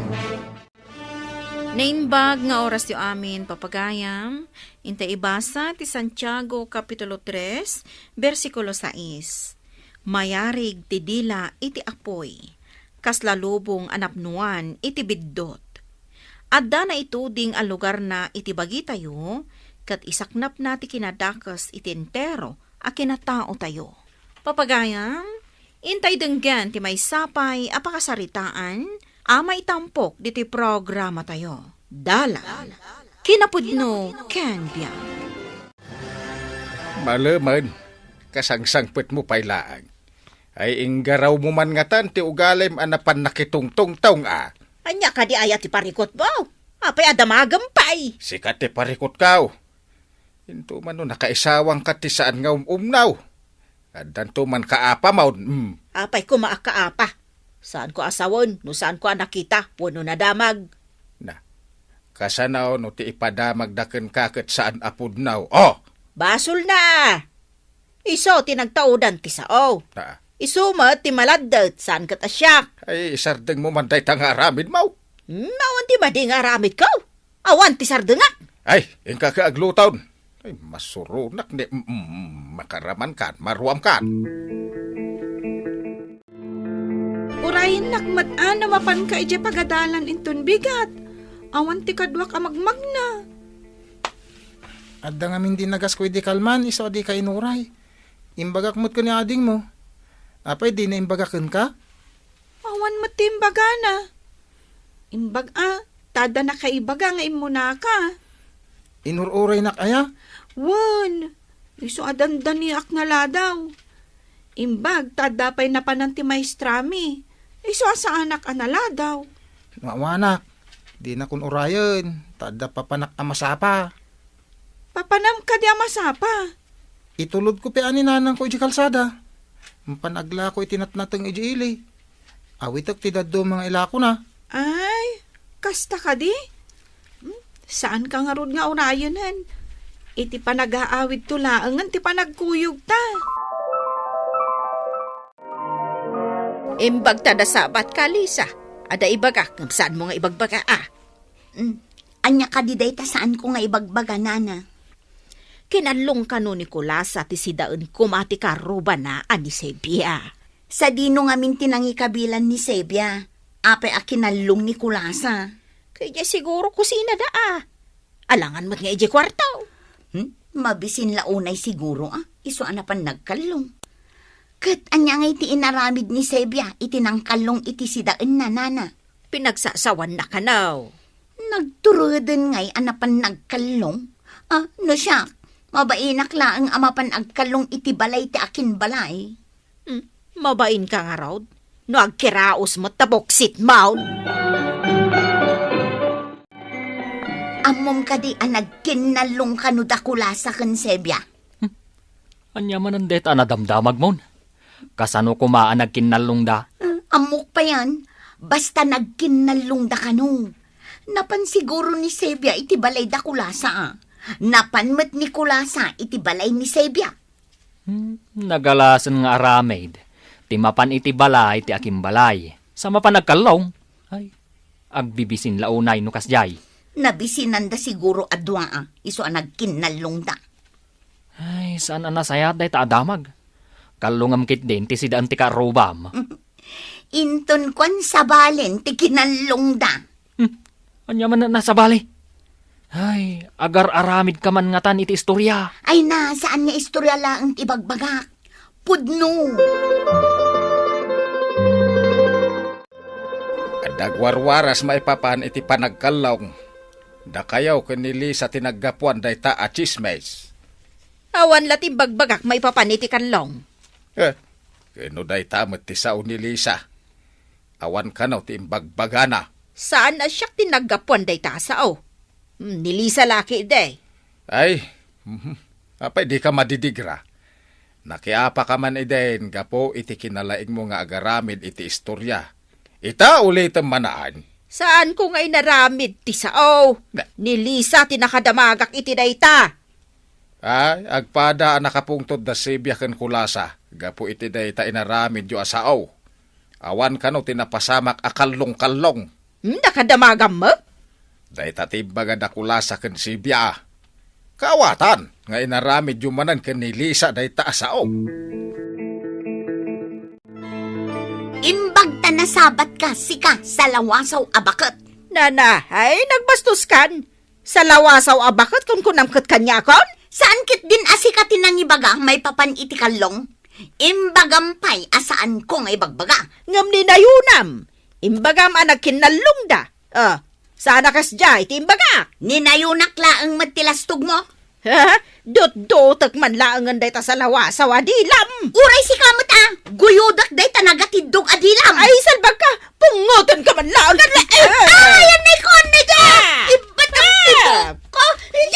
Naimbag nga orasyo amin, papagayam, inta ibasa ti Santiago Kapitulo tres, bersikulo sais. Mayarig ti dila iti apuy, kasla lubong a napnoan iti biddut. Adda naituding a lugarna iti bagitayo, ket isaknapna ti kinadakes iti entero a kinataotayo. Papagayam, intay denggen ti maysa pay a pakasaritaan a maitampok ditoy programatayo. Dalan, kinapudno ken biag. Malemen, kasangsangpetmo pay laeng. Ay, inggarawmo man ngatan ti ugalim a napan nakitungtungtong a. Ania kadi aya ti parikutmo? Apay a damagem pay? Sika ti parikutko. Intoman no nakaisawangka ti saan nga um-umnaw. Addanto man kaapamon, mm. Apay koma a kaapa? Saanko a sawen no saanko a nakita wenno nadamag. Na, kasano no ti ipadamagda kenka ket saan a pudno? Oh! Basolna! Isu ti nagtaudan ti sao. Ah. Isu met ti maladdet, saan ket a siak. Ay, isardengmo man dayta nga aramidmo. Hmm, awan ti madi nga aramidko. Awan ti sardengak. Ay, inka ka agluton. Ay, masuronak ni, mm, mm, makaramankan, maruamkan. Urayennak met a no mapanka idiay pagadalan inton bigat. Awan ti kaduak a magmagna. Adda ngamin dinagas ko idi kalman, isu a dika inuray. Imbagak met ken ni adingmo. Apay, dina imbaga kenka? Awan met ti imbagana. Imbag a, ta adda nakaibaga nga immunaka. Inur-uraynak aya? Wen, isu a dandaniak nga ladaw. Imbag ta adda pay napanan ti maestrami. Isu a saanak a naladaw. No awanak, dinakon urayen, ta adda papanak a masapa. Papanam kadi a masapa? Itulodko pay a ni nanangko idiay kalsada. Mapan aglako iti natnateng idiay ili. Awitek ti dadduma nga ilakona. Ay, kasta kadi? Hmm, saanka ngarud nga urayenen. Iti panagaawidto laengen ti panagkuyogta. Imbag ta nasabatka, Lisa. Adda ibagak ngem saanmo nga ibagbaga, a. Hmm, ania kadi dayta saanko nga ibagbaga, nana? Kinallong kano ni Kulasa ti sidaen koma ti karrubana a ni Sebia. Sadino ngamin ti nangikabilan ni Sebia? Apay a kinallong ni Kulasa? Kay diay siguro kusinada, a. Alangan met nga idiay kuarto. Hmm? Mabisin la unay siguro, a. Isu a napan nagkallong. Ket ania ngay ti inaramid ni Sebia iti nangkallong iti sidaenna, nana? Pinagsasawanna kano. Nagturuden ngay a napan nagkallong? A, no siak, mabainak laeng a mapan agkallong iti balay ti akinbalay. Hmm, mabainka ngarud? No agkiraos met ta buksit maon. Ammom kadi a nagkinnallong kano da Kulasa ken Sebia? Hmm. Ania manen dayta a nadamdamagmon? Kasano koma a nagkinnallongda? Ah, ammok payan, basta nagkinnallongda kano. Napan siguro ni Sebia iti balay da Kulasa, a. Napan met ni Kulasa iti balay ni Sebia. Hmm, nagalasen nga aramid ti mapan iti balay ti akimbalay. Sa mapan agkallong? Ay, agbibisin la unay no kasdiay. Nabisinanda siguro a dua, a, isu a nagkinnallongda. Ay, saan a nasayaat dayta a damag. Kallongem ketdin ti sidaen ti karrubam. Inton kuan sabalen ti kinallongda. Hmm, ania man a nasabali? Ay, agar-aramidka man ngatan iti istoria. Ay na, saan nga istoria laeng ti ibagbagak? Pudno. Adda agwarwaras maipapan iti panagkallong. Dakayo ken ni Lisa ti naggapuan dayta a tsismis. Awan la ti imbagbagak maipapan iti kallong. Eh, ken no dayta met ti sao ni Lisa? Awan kano ti imbagbagana. Saan a siak ti naggapuan dayta a sao? Hmm, ni Lisa la ketdi. Ay, mhm. Apay dika madidigra? Nakiapaka man idin gapu iti kinalaingmo nga agaramid iti istoria. Ita, ulitem manaan. Saanko nga inaramid ti sao. Na- Ni Lisa ti nakadamagak iti dayta. Ay, agpada a nakapungtod da Sibia ken Kulasa gapu iti dayta inaramidyo a sao. Awan kano ti napasamak a kallong-kallong. Hmm, nakadamagam met? Dayta ti imbaga da Kulasa ken Sibia. Kaawatan nga inaramidyo manen ken ni Lisa dayta a sao. Imbag ta nasabatka, sika, salawasaw a baket. Nana, ay, nagbastoskan. Salawasaw a baket, kunkunam ket kaniakon? Saan ketdin a sika ti nangibaga maipapan iti kallong? Imbagam pay a saanko nga ibagbaga. Ngem ninayonam. Imbagam a nagkinnallongda. Ah, saan a kasdiay ti imbagak? Ninayonak laeng met ti lastogmo. Ha? Dutdotek man laengen dayta salawasaw a dilam. Uray sika met a, guyodek dayta nagatiddog a dilam. Ay, salbagka, pungotenka man laeng. Ay, ay, anay ko, anay ko. Ah! Ibatam ti buko.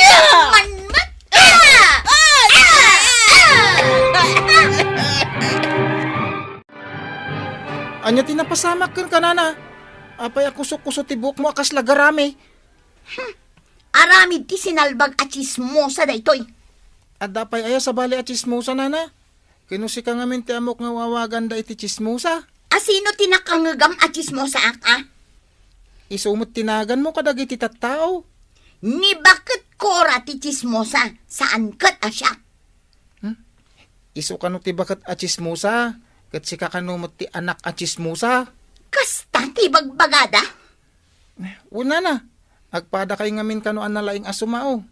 Ah! Man, man. Ah! Ah! Ah! Ania ti napasamak kenka, nana? Apay a kusok-kusot ti buokmo a kasla garami? Hmm. Aramid ti sinalbag a tsismosa daytoy. Adda pay aya sabali a tsismosa, nana? Ken no sika ngamin ti ammok nga awawaganda iti tsismosa? A sino ti nakangngegam a tsismosaak, a? Isu met ti naganmo kadagiti tattao. Ni baket Cora ti tsismosa, saan ket a siak. Hmm? Isu kano ti baket a tsismosa, ket sika kano met ti anak a tsismosa? Kasta ti bagbagada? Wen, nana, agpadakay ngamin kano a nalaing a sumao.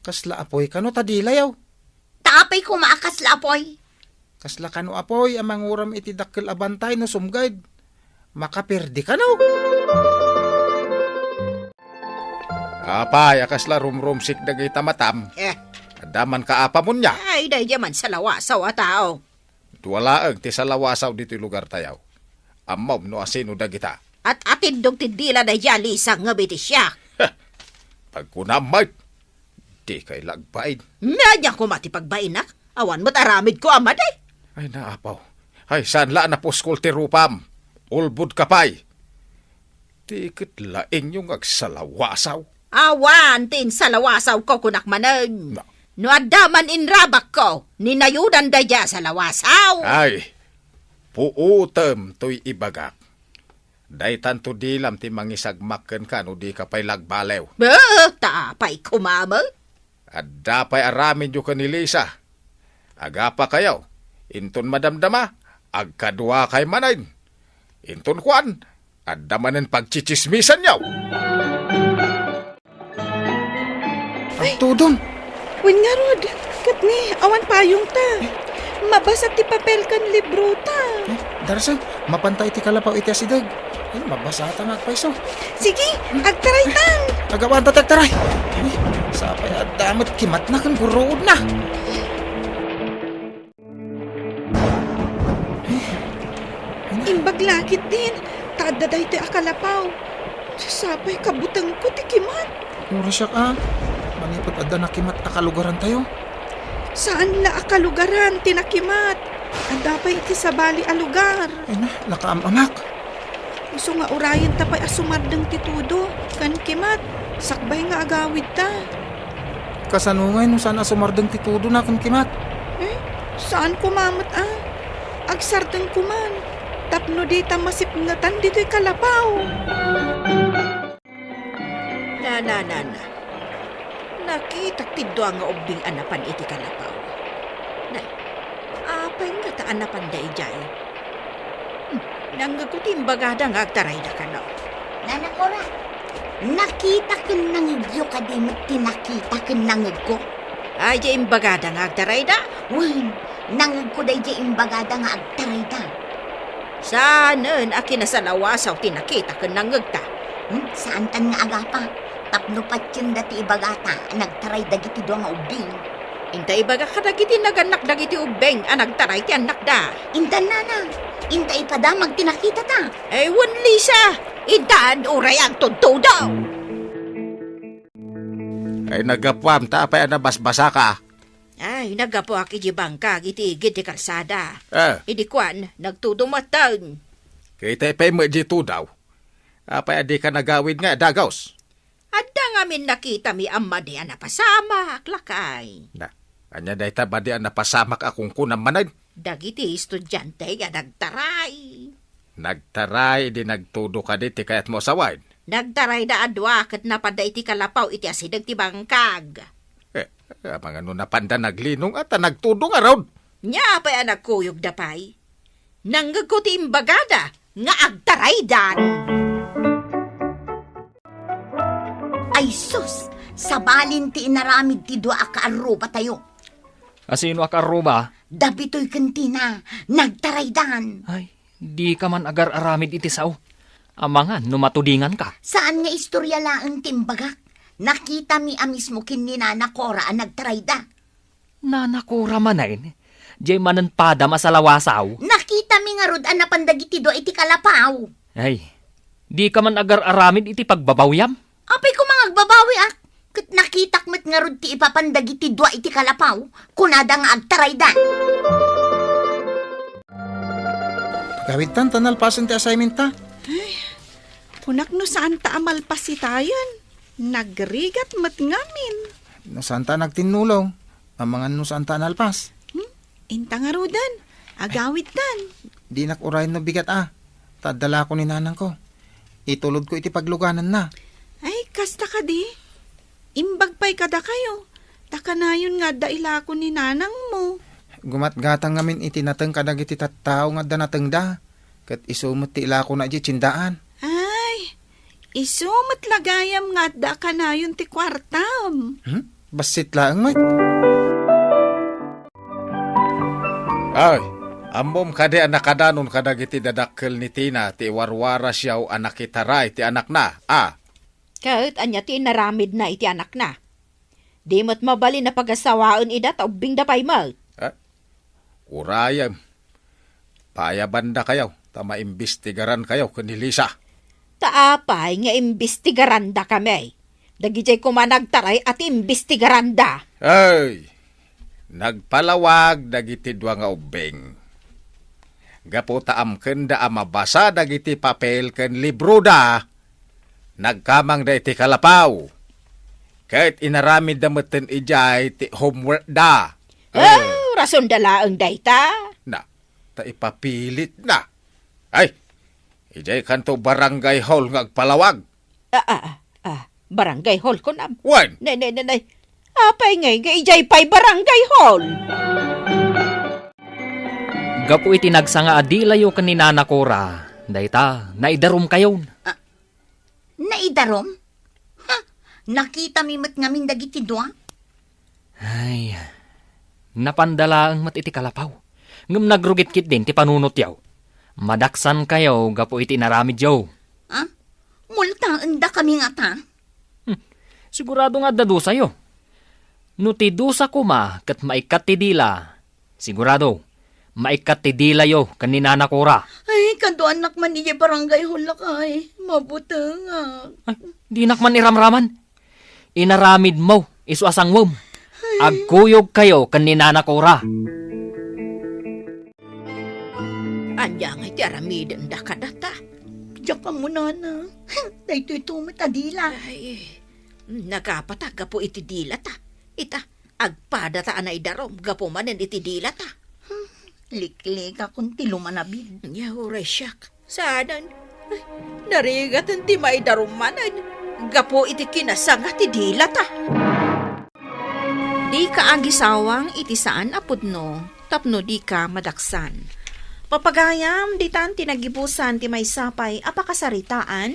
Kasla apoy kano ta dilayo? Ta apay koma a kasla apoy? Kasla kano, apoy, a manguram iti dakkel a bantay no sumged. Makaperdi kano. Apay, a kasla rumrumsik dagita matam? Eh. Adda man kaapamonnya? Ay, daydiay man salawasaw a tao. Dua laeng ti salawasaw ditoy lugartayo. Ammom no asino dagita. At atiddog ti dila daydiay a Lisa ngem iti siak. Pagkunam met, dikay la agbain. Ania koma ti pagbainak? Awan met aramidko a madi. Ay, naapaw. Ay, saan la a napuskol ti rupam? Ulbodka pay. Ti ket laengyo nga agsalawasaw. Awan ti insalawasawko, kunak manen. Na. No adda man inrabakko, ninayudan daydiay a salawasaw. Ay, puotem toy ibagak. Daytanto dilam ti mangisagmak kenka no dika pay la agbaliw. Bah, ta apay koma met? Adda pay aramidyo ken ni Lisa. Agapakayo, inton madamdama, agkaduakay manen. Inton kuan, adda manen pagtsitsismisanyo. Agtudom. Wen ngarud, ket ni, awan payongta. Mabasa ti papel ken librota. Eh, Darasem, mapanta iti kalapaw iti asideg. Ay, mabasata nga agpayso. Sige, agtaraytan. Agawanta ti agtaray. Ay, sapay adda met kimatna ken gurruodna. Imbag la ketdin, ta adda daytoy a kalapaw. Sapay kabutengko ti kimat. Uray siak a, manipud adda nakimat a kalugarantayo. Saan la a kalugaran ti nakimat. Adda pay iti sabali a lugar. Ay na, nakaam-amak. Isu nga urayenta pay a sumardeng ti tudo ken kimat, sakbay nga agawidta. Kasano ngay no saan a sumardeng ti tudona ken kimat? Eh, saan koma met a. Agsardengko man tapno dita masipngetan ditoy kalapaw. Na, na, na, na. Nakitak ti dua nga ubbing a napan iti kalapaw. Nay, apay ngata a napanda idiay? Hmm, nangngegko ti imbagada nga agtarayda kano. Nana Cora, nakita ken nangngegyo kadi met ti nakita ken nangngegko? Ay, diay imbagada nga agtarayda? Wen, nangngegko daydiay imbagada nga agtarayda. Saanen a kinasalawasaw ti nakita ken nangngegta? Hmm, saantan nga agapa, tapno patienda ti ibagata a nagtaray dagiti dua nga ubbing. Inta ibaga kadagiti nagannak dagiti ubbing a nagtaray ti annakda. Intan nana, inta ipadamag ti nakitata. Ay, wen, Lisa, intan uray agtudtudo. Ay, naggapuam, ta apay a nabasbasaka? Ay, naggapuak iti bangkag iti igid ti kalsada. Ah. Idi kuan, nagtudo maten. Kita pay met di tudaw. Apay a dika nagawid nga dagus? Adda ngamin nakitami a madi a napasamak, lakay. Na, ania dayta madi a napasamak a kunkunam manen? Dagiti estudiante a nagtaray. Nagtaray idi nagtudo kadi ti kayatmo a sawen? Nagtarayda a dua ket napanda iti kalapaw iti asideg ti bangkag. Eh, amangan no napanda naglinong a ta nagtudo ngarud. Nia pay a nagkuyogda pay? Nangngegko ti imbagada nga agtaraydan. Ay sus, sabalin ti inaramid ti dua a kaarrubatayo. Asino a kaarruba? Dabitoy ken Tina, nagtaraydan. Ay, dika man agar-aramid iti sao. Amangan no matudinganka. Saan nga istorya laeng ti imbagak. Nakitami a mismo ken ni Nana Cora a nagtarayda. Nana Cora manen, diay manen padam a salawasaw. Nakitami ngarud a napan dagiti dua iti kalapaw. Ay, dika man agar-aramid iti pagbabawiam? Apay koma nga agbabawiak? Ket nakitak met ngarud ti ipapan dagiti dua iti kalapaw, kunada nga agtarayda. Pagawidtan ta nalpasen ti assignment ta. Ay, kunak no saan ta a malpas itayen. Nagrigat met ngamin. No saan ta a nagtinnulong, amangan no saan ta a nalpas. Hmm? Inta ngaruden, agawidtan. Dinak urayen no bigat a, ta adda lako ni nanangko. Itulodko iti paglugananna. Ay, kasta kadi? Imbag pay kadakayo, ta kanayon nga adda ilako ni nanangmo. Gumatgatang ngamin iti nateng kadagiti tattao nga adda natengda, ket isu met ti ilakona idiay tiendaan. Ay, isu met la gayam nga adda a kanayon ti kuartam. Hmm? Bassit laeng met. Ay, Ammom kadi a nakadanon kadagiti dadakkel ni Tina ti iwarwarasyo a nakitaray ti anakna, a? Ket ania ti inaramidna iti anakna? Di met mabalin a pagasawaen ida ta ubbingda pay met. Eh? Urayem, paayabandakayo ta maimbestigarankayo ken ni Lisa. Ta apay nga imbestigarandakami? Dagidiay koma nagtaray a ti imbestigaranda. Ay, nagpalawag dagiti dua nga ubbing. Gapu ta amkenda a mabasa dagiti papel ken libroda, nagkamangda iti kalapaw, ket inaramidda metten idiay ti homeworkda. Oh, rasonda laeng dayta. Na, ta ipapilitna. Ay, idiay kanto barangay hall nga agpalawag. Ah, ah, ah, ah, barangay hall, kunam? Wen? Nay, nay, nay, nay. Apay ngay nga idiay pay barangay hall? Gapu iti nagsanga a dilayo ken ni Nana Cora, dayta, naidarumkayon. Ah, naidarum? Ha? Nakitami met ngamin dagiti dua? Ay, napanda laeng met iti kalapaw. Ngem nagrugit ketdin ti panunotyo. Madaksankayo gapu iti inaramidyo. Ah? Multaendakami ngata? Hmm, sigurado nga adda dusayo. No ti dusa koma ket maikkat ti dila, sigurado, maikkat ti dilayo ken ni Nana Cora. Ay, kaduanak man idiay barangay hall, lakay. Mabutengak. Ay, dinak man iramraman. Inaramidmo isu a sangwem. Ay. Agkuyogkayo ken ni Nana Cora. Ania ngay ti aramidenda kadata? Diak ammo, Nana. Daytoy to met a dila. Ay, nagapata gapu iti dilata. Ita, agpadata a naidarum gapu manen iti dilata. Liklikakon ti lumanabid. Nia, uray siak. Saanen. Ay, narigaten ti maidarum manen gapu iti kinasanga ti dilata. Dika agisawang iti saan a pudno tapno dika madaksan. Papagayam, ditan ti nagibusan ti maysa pay a pakasaritaan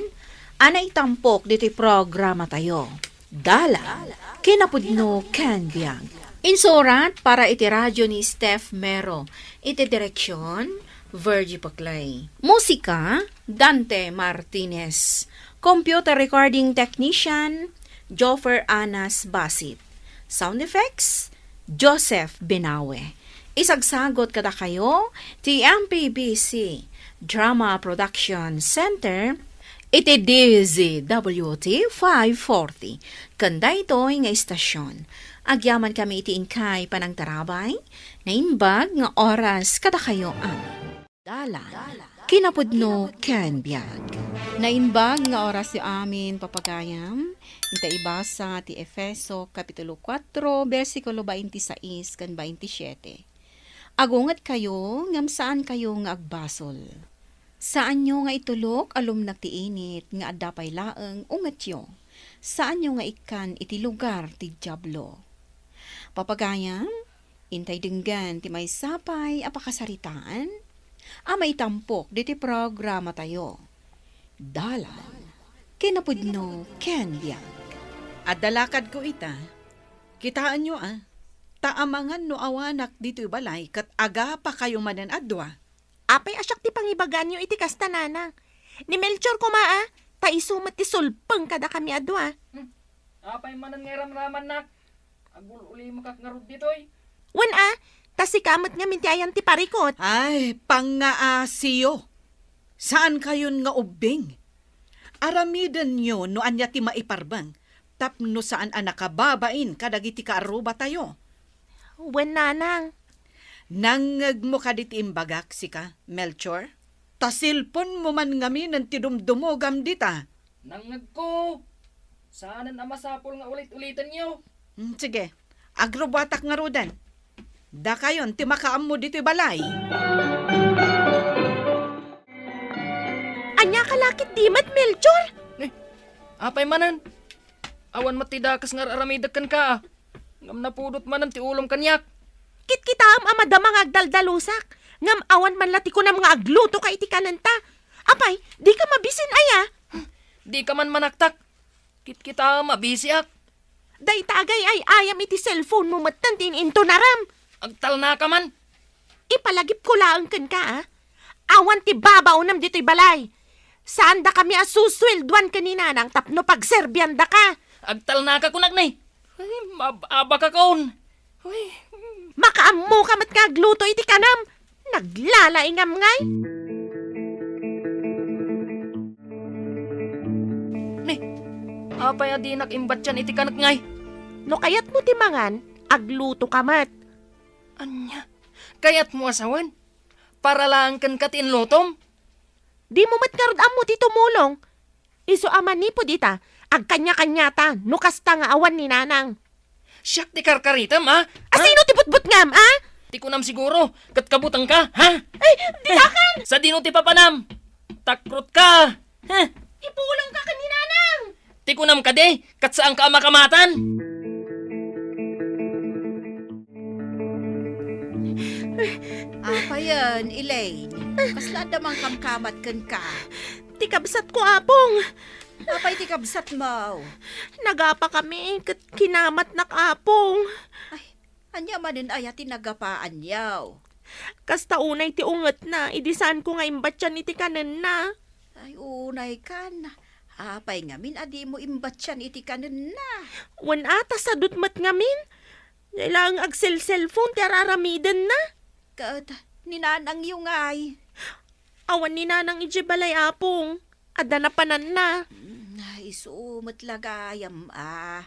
a naitampok ditoy programatayo. Dalan, kinapudno ken biag. Insurat para iti radio ni Steph Mero, iti direksion, Virgie Paclay. Musika, Dante Martinez. Computer recording technician, Joffer Anas Basit. Sound effects, Joseph Binawe. Isagsagot kadakayo ti M P B C Drama Production Center iti D Z W T five forty. Ken daytoy nga istasyon, agyamankami iti inkay panangtarabay, naimbag nga oras kadakayo amin. Dalan, kinapudno ken biag. Naimbag nga orasyo amin, papagayam, inta ibasa ti Efeso Kapitulo kuatro, bersikulo baintisais ken baintisiete. Agungetkayo, ngem saankayo nga agbasol. Saanyo nga itulok a lumnak ti init nga adda pay laeng ungetyo. Saanyo nga ikkan iti lugar ti Diablo. Papagayam, intay denggen ti maysa pay a pakasaritaan a maitampok ditoy programatayo. Dalan, kinapudno ken biag. Adda lakadko ita. Kitaenyo a, ta amangan no awanak ditoy balay ket agapakayo manen a dua. Apay a siak ti pangibagaanyo iti kasta, Nana? Ni Melchor koma a, ta isu met ti sulpeng kadakami a dua. Hmm. Apay manen nga iramramannak? Agul-ulimekak ngarud ditoy. Wen a, ta sika met ngamin ti ayan ti parikut. Ay, pangngaasiyo. Saankayon nga ubbing. Aramidenyo no ania ti maiparbeng tapno saan a nakababain kadagiti kaarrubatayo. Wen, Nanang. Nangngegmo kadi ti imbagak, sika, Melchor? Ta silponmo man ngaminen ti dumdumogam dita. Nangngegko. Saanen a masapul nga ulit-ulitenyo. Mm, sige. Agrubuatak ngaruden. Dakayon ti makaammo ditoy balay. Ania ka la ketdi met, Melchor? Eh, apay manen? Awan met ti dakes nga ar-aramidek kenka, a. Ngem napudot manen ti ulom kaniak. Kitkitaem a madama nga agdaldalusak, ngem awan man la ti kunam nga aglutoka iti kanenta. Apay, dika mabisin aya? Dika man manaktak. Kitkitaem a bisiak. Dayta agay-ay-ayam iti cellphone-mo metten ti in-intunaram. Agtalnaka man. Ipalagipko laeng kenka, a. Awan ti babaonam ditoy balay. Saandakami a susueldoan ken ni Nanang tapno pagserbiandaka. Agtalnaka kunak ni. Ay, mab-abakakon. Ay. Makaammoka met nga agluto iti kanam. Naglalaingam ngay. Ni, apay a dinak imbatian iti kanek ngay? No kayatmo ti mangan, aglutoka met. Ania? Kayatmo a sawen? Para laeng kenka ti inlutom? Dimo met ngarud ammo ti tumulong. Isu a manipud ita, agkanya-kanyata no kasta nga awan ni Nanang. Siak ti karkaritam, a? A, ha? Sino ti butbutngam, a? Ti kunam siguro, ket kabutengka, ha? Ay, didakan! Sadino ti papanam? Takrotka! Ha? Ipulongka ken ni Nanang! Ti kunam kadi, ket saanka a makamatan? Apayen, Elaine? Kasla adda mangkamkamat kenka? Ti kabsatko, Apong. Apay ti kabsatmo? Nagapakami, ket kinamatnak, Apong. Ay, ania manen aya ti nagapaanyo? Kasta unay ti ungetna, idi saanko nga imbatian iti kanenna. Ay, unay kan. Apay ngamin a dimo imbatian iti kanenna? Wen a, ta sadut met ngamin. Diay laeng agselselpon ti ar-aramidenna. Ket ni nanangyo ngay? Awan ni nanang idiay balay, Apong. Adda napananna. Mm, isu met la gayam a.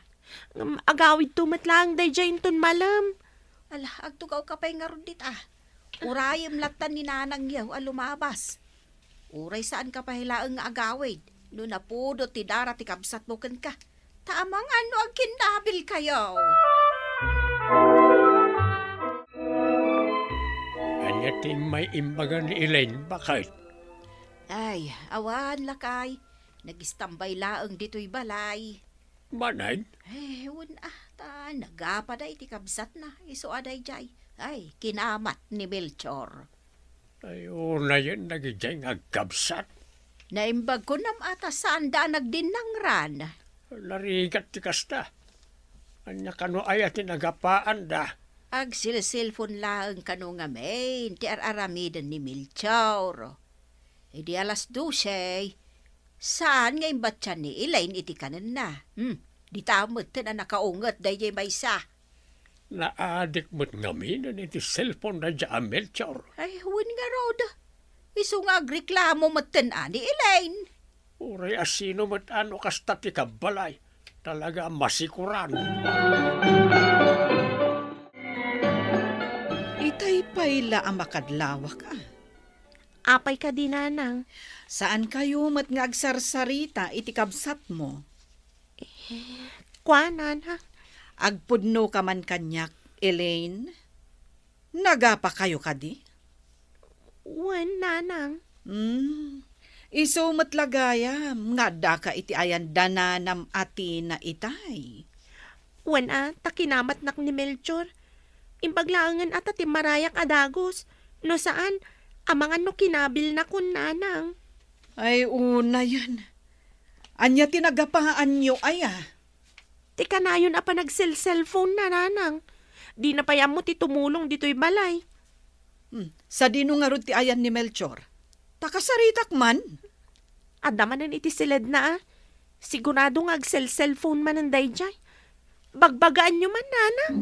Ngem agawidto met laeng daydiay inton malem. Ala, agtugawka pay ngarud dita. Urayem lattan ni nanangyo a lumabas. Uray saanka pay laeng nga agawid no napudot ti dara ti kabsatmo kenka. Ta amangan no agkinnabilkayo. Ania ti immay imbaga ni Elaine, baket? Ay, awan, lakay. Nagistambay laeng ditoy balay. Manen? Eh, wen a, ta nagapada iti kabsatna, isu a daydiay. Ay, kinamat ni Melchor. Ay, unayen dagidiay nga agkabsat. Naimbag kunam a ta saanda a nagdinnangran. Narigat ti kasta. Ania kano aya ti nagapaanda? Agsilsilpon laeng kano ngamin ti ar-aramiden ni Melchor. Idi alas dose, saan nga imbatian ni Elaine iti kanenna. Hmm, dita metten a nakaunget daydiay maysa. Naadik met ngaminen iti cellphone daydiay a Melchor. Ay, wen ngarud. Isu nga agreklamo metten a ni Elaine. Uray a sino met a no kasta ti kabbalay, talaga a masikuran. Itay pay la a makadlawak, a. Apay kadi, nanang? Saankayo met nga agsarsarita iti kabsatmo? Eh, kua, nana. Agpudnoka man kaniak, Elaine? Nagapakayo kadi? Wen, nanang. Hmm. Isu met la gayam nga addaka iti ayan da nanam a Tina itay. Wen a, ta kinamatnak ni Melchor. Imbag laengen a ta timmarayak a dagus. No saan, amangan no kinabilnakon, nanang. Ay, unayen. Ania ti nagapaanyo aya? Ti kanayon a panagselselpon na, nanang. Dina pay ammo ti tumulong ditoy balay. Hmm, sadino ngarud ti ayan ni Melchor? Ta kasaritak man. Adda manen iti siledna, a. Sigurado nga agselselpon manen daydiay. Bagbagaanyo man, nanang.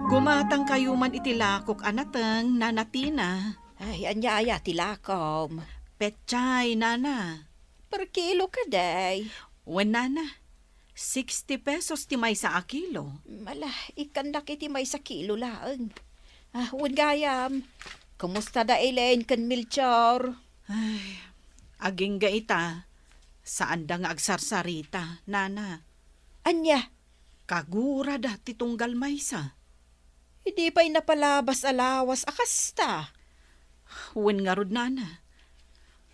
Gumatangkayo man iti lakok a nateng, Nana Tina. Ay, ania aya ti lakom? Petsay, nana. Per kilo kadi? Wen, nana. Sixty pesos ti maysa a kilo. Ala, ikkannak iti maysa kilo laeng. Ah, wen gayam, kumusta da Elaine ken Melchor? Ay, agingga ita, saanda nga agsarsarita, nana. Ania? Kagurada ti tunggal maysa. Idi pay napalabas a lawas a kasta. Wen ngarud, nana.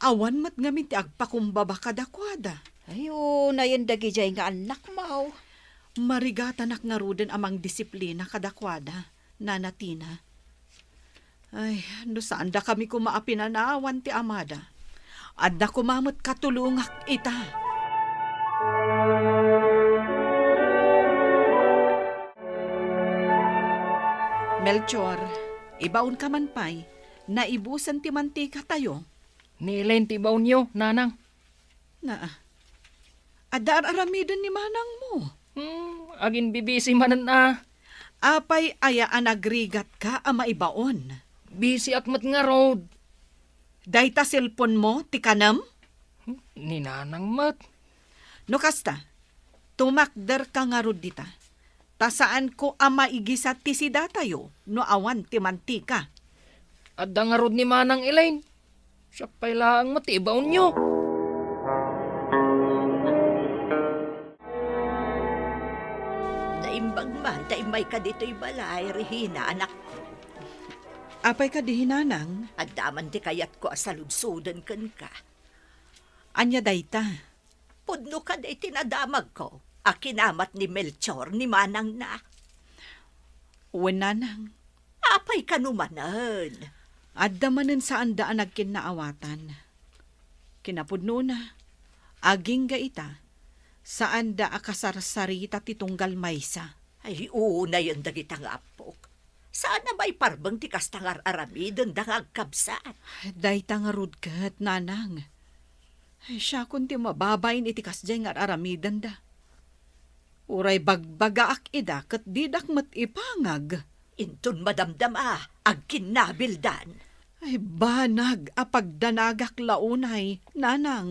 Awan met ngamin ti agpakumbaba kadakuada. Ay, unayen dagidiay nga annakmo. Marigatanak ngaruden a mangdisiplina kadakuada, Nana Tina. Ay, no saandakami koma a pinanawan ti amada, adda koma met katulongak ita. Melchor, ibaonka man pay, naibusen ti mantikatayo. Ni Elaine ti ibaonyo, nanang. Na, adda ar-aramiden ni manangmo. Hmm, aginbibisi manen a. Apay aya a nagrigatka a maibaon? Bisiak met ngarud. Dayta cellphone mo ti kanem? Hmm, ni nanang met. No kasta, tumakderka ngarud dita. Ta saanko a maigisa ti sidatayo no awan ti mantika. Adda ngarud ni Manang Elaine. Siak pay laeng met ti ibaonyo. Naimbag man ta immayka ditoy balay, Regina, anakko. Apay kadi, nanang? Adda man ti kayatko a saludsoden kenka. Ania dayta? Pudno kadi ti nadamagko a kinamat ni Melchor ni manangna? Wen, nanang. Apay kano manen? Adda manen saanda a nagkinnaawatan. Kinapudnona, agingga ita, saanda a kasarsarita ti tunggal maysa. Ay, unayen dagita nga appok. Saan a maiparbeng ti kasta nga ar-aramidenda nga agkabsat. Dayta ngarud ket, nanang. Ay, siakon ti mababain iti kasdiay nga ar-aramidenda. Uray bagbagaak ida ket didak met ipangag. Inton madamdama, agkinnabildan. Ay, banag a pagdanagak la unay, nanang.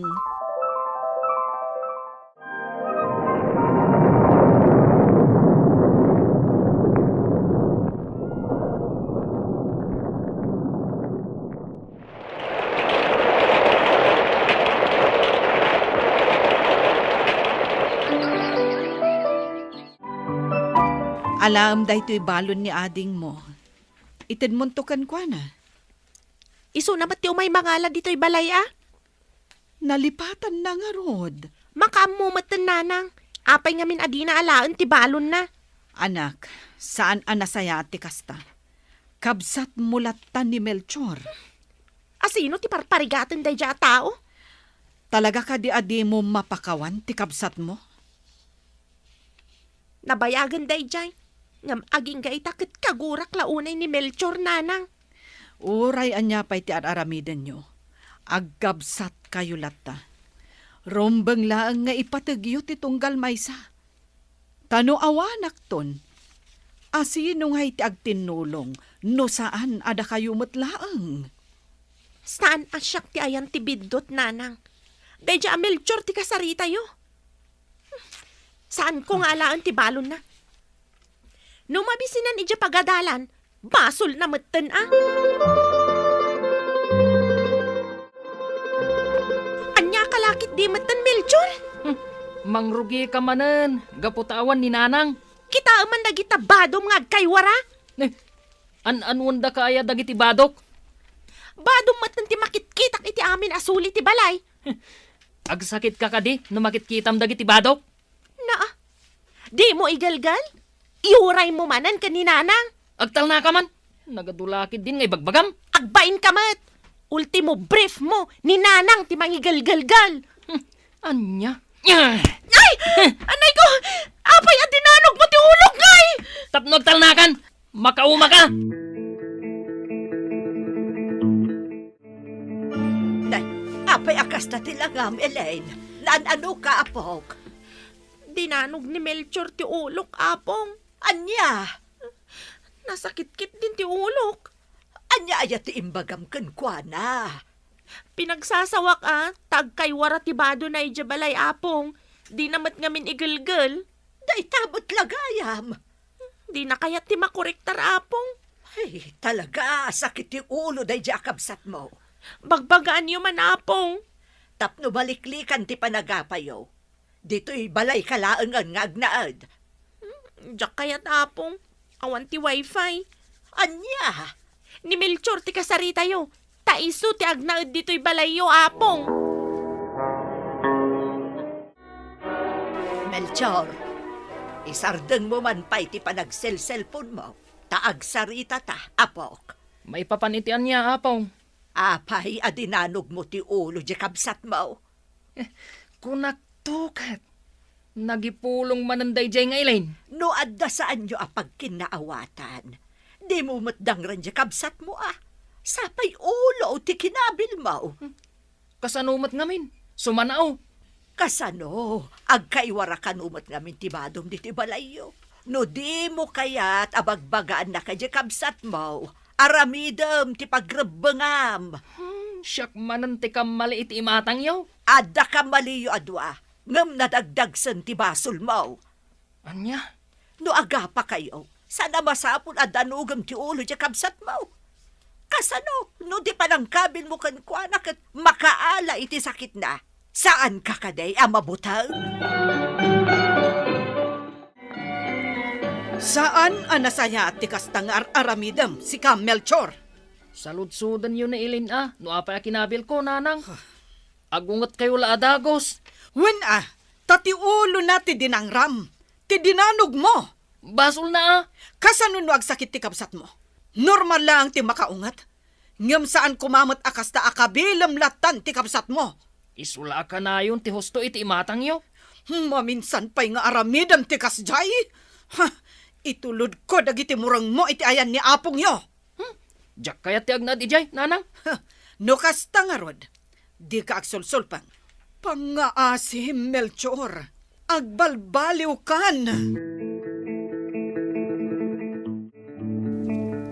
Alaem daytoy balon ni adingmo. Itedmonto kenkuana. Isuna met ti umay mangala ditoy balay a? Nalipatanna ngarud. Makaammo metten, nanang. Apay ngamin a dina alaen ti balonna? Anak, saan a nasayaat ti kasta. Kabsatmo latta ni Melchor. Asino ti parparigaten daydiay a tao? Talaga kadi a dimo mapakawan ti kabsatmo? Nabayagen daydiay, ngem agingga ita ket kagurak la unay ni Melchor, nanang. Uray ania pay ti ar-aramidenyo, agkabsatkayo latta. Rumbeng laeng nga ipategyo ti tunggal maysa. Ta no awanakton, asino ngay ti agtinnulong no saan a dakayo met laeng? Saan a siak ti ayan ti biddut, nanang. Daydiay a Melchor ti kasaritayo. Saanko nga alaen ti balonna. No mabisinan idiay pagadalan, basolna metten a. Ania ka lakit di metten, Melchor? Hmm, mangrugika manen, gapu ta awan ni nanang. Kitaem man dagita badom nga agkaywara. Eh, an-anuendaka aya dagiti badok? Badom metten ti makitkitak iti amin a suli ti balay. Agsakitka kadi no makitkitam dagiti badok? Naa, dimo igelgel? Iuraymo manen ken ni nanang. Agtalnaka man. Nagadu la ketdin nga ibagbagam. Agbainka met. Ultimo brief mo, ni nanang ti mangigelgelgel. Hmm, ania? Ay! Anay ko! Apay a dinanogmo ti ulok ngay! Tapno agtalnakan, makaumaka! Nay, apay a kasta ti langam, Elaine? Naan-anoka, apok? Dinanog ni Melchor ti ulok, Apong. Ania? Nasakit ketdin ti ulok. Ania aya ti imbagam kenkuana? Pinagsasawak a, ta agkaywara ti badona idiay balay, Apong. Dina met ngamin igelgel. Dayta met la gayam. Dina kayat ti makorektar, Apong. Ay, talaga, sakit ti ulo daydiay a kabsatmo. Bagbagaanyo man, Apong. Tapno maliklikan ti panagapayo, ditoy balayka laengen nga agnaed. Hmm, diak kayat, Apong. Awan ti wifi. Ania? Ni Melchor ti kasaritayo. Ta isu ti agnaed ditoy balayyo, Apong. Melchor, isardengmo man pay ti panagselselponmo, ta agsaritata, apok. Maipapan iti ania, Apong? Apay a dinanogmo ti ulo di kabsatmo? Eh, kunakto ket, nagipulong manen daydiay nga Elaine. No adda saanyo a pagkinnaawatan, Dimo met dangren diay kabsatmo a. Sapay ulo ti kinabilmo. Kasano met ngamin? Sumanao. Kasano? Agkaiwara kano met ngamin ti badom ditoy balayyo. No dimo kayat a bagbagaan na kadi kabsatmo, aramidem ti pagrebbengam. Hmm, siak manen ti kammali iti imatangyo. Adda kammaliyo a dua, ngem nadagdagsen ti basolmo. Ania? No agapakayo, saan a masapul a danogem ti ulo diay kabsatmo. Kasano no di panangkabilmo kenkuana ket makaala iti sakitna? Saanka kadi a mabuteng? Saan a nasayaat ti kasta nga ar-aramidem, sika, Melchor. Saludsodenyo ni Elaine a no apay a kinabilko, nanang. Agungetkayo la a dagus. Wen a, ta ti ulona ti dinangram, ti dinanogmo. Basolna a. Kasano no agsakit ti kabsatmo? Normal laeng ti makaunget. Ngem saan koma met a kasta a kabilem lattan ti kabsatmo. Isu la a kanayon ti husto iti imatangyo. Maminsan pay nga aramidem ti kasdiay. Ha, itulodko dagiti murengmo iti ayan ni apongyo. Hmm, diak kayat ti agnaed idiay, nanang. Ha, no kasta ngarud, dika agsulsulpeng. Pangngaasim, Melchor. Agbalbaliwkan.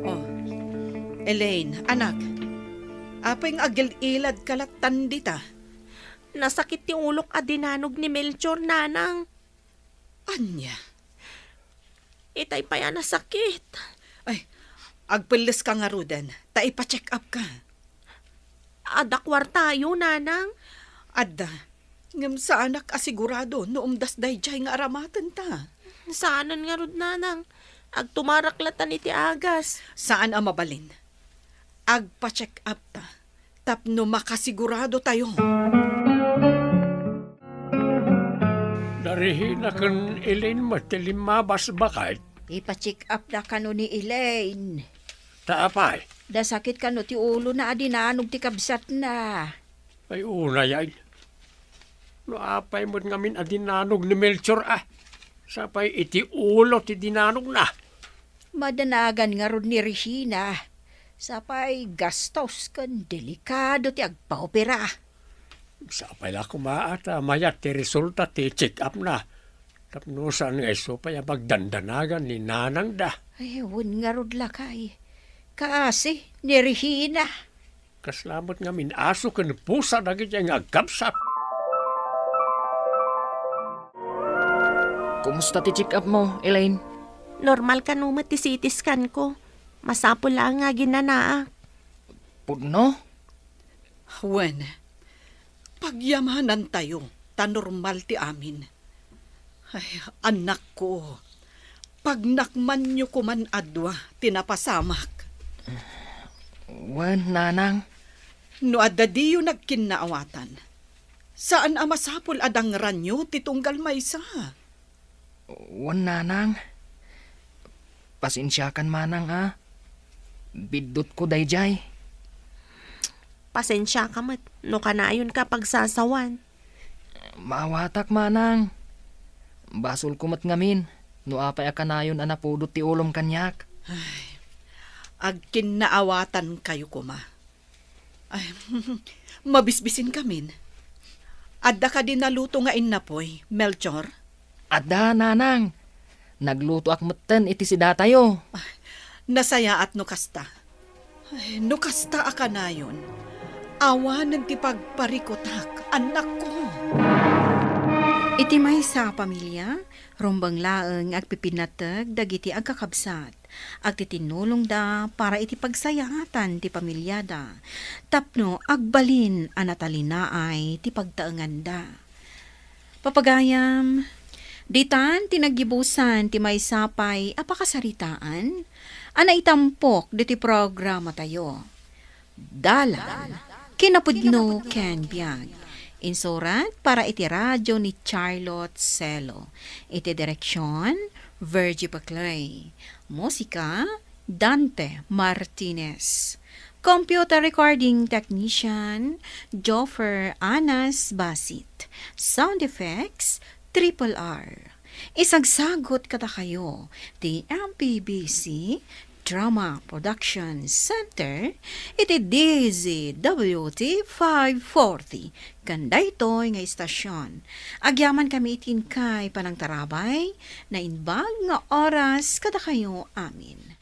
Oh, Elaine, anak. Apay nga agil-iladka lattan dita? Nasakit ti ulok a dinanog ni Melchor, nanang. Ania? Itay pay a nasakit. Ay, agpelleska ngaruden, ta ipa-check up ka. Adda kuartayo, nanang? Adda. Ngem saanak a sigurado no umdas daydiay nga aramatenta. Saanen ngarud, nanang. Agtumarak lattan iti agas. Saan a mabalin. Agpa-check up ta. Tapno makasigurado tayo. Da Regina ken Elaine met ti limmabas, baket. Ipa-check up na kano ni Elaine. Ta apay? Da sakit kano ti ulona a dinanog ti kabsatna. Ay, unay, ay. No apay met ngamin a dinanog ni Melchor a, sapay iti ulo ti dinanogna. Madanagan ngarud ni Regina. Sapay gastos ken delikado ti agpaopera. Sapay la koma a ta mayat ti resulta ti check-up na. Tapno saan nga isu pay a magdandanagan ni nanangda. Ay, wen ngarud lakay. Kaasi ni Regina. Kasla met ngamin aso ken pusa dagiti nga agkabsat. Kumusta ti check-up mo, Elaine? Normal kano met ti C T scan ko. Masapul laeng nga aginnanaak. Pudno? Wen, pagyamanantayo ta normal ti amin. Ay, anakko, pagnakmanyo koman a dua ti napasamak. Wen, nanang. No adda diyo nagkinnaawatan, saan a masapul a dangranyo ti tunggal maysa. Wen, nanang. Pasensiakan manang a. Biddutko daydiay. Pasensiaka met no kanayonka pagsasawan. Maawatak manang. Basolko met ngamin no apay a kanayon a napudot ti ulom kaniak. Ay, agkinnaawatankayo koma. Ay, mabisbisinkamin. Adda kadi naluto nga innapoy, Melchor? Adda, nanang. Naglutoak metten iti sidatayo. Ah, nasayaat no kasta. Ay, no kasta a kanayon, awanen ti pagparikutak, annakko. Iti maysa a pamilia, rumbeng laeng nga agpipinnateg dagiti agkakabsat. Agtitinnulongda para iti pagsayaatan ti pamiliada tapno agbalin a natalinaay ti pagtaenganda. Papagayam, ditan ti naggibusan ti maysa pay a pakasaritaan a naitampok ditoy programatayo. Dalan, kinapudno ken biag. Insurat para iti radio ni Charlotte Celo. Iti direksyon, Virgie Paclay. Musika, Dante Martinez. Computer recording technician, Joffer Anas Basit. Sound effects, Triple R. Isagsagut kadakayo ti M P B C Drama Production Center iti D Z W T five forty, ken daytoy nga istasion. Agyaman kami iti inkay panangtarabay, naimbag nga oras kadakayo amin.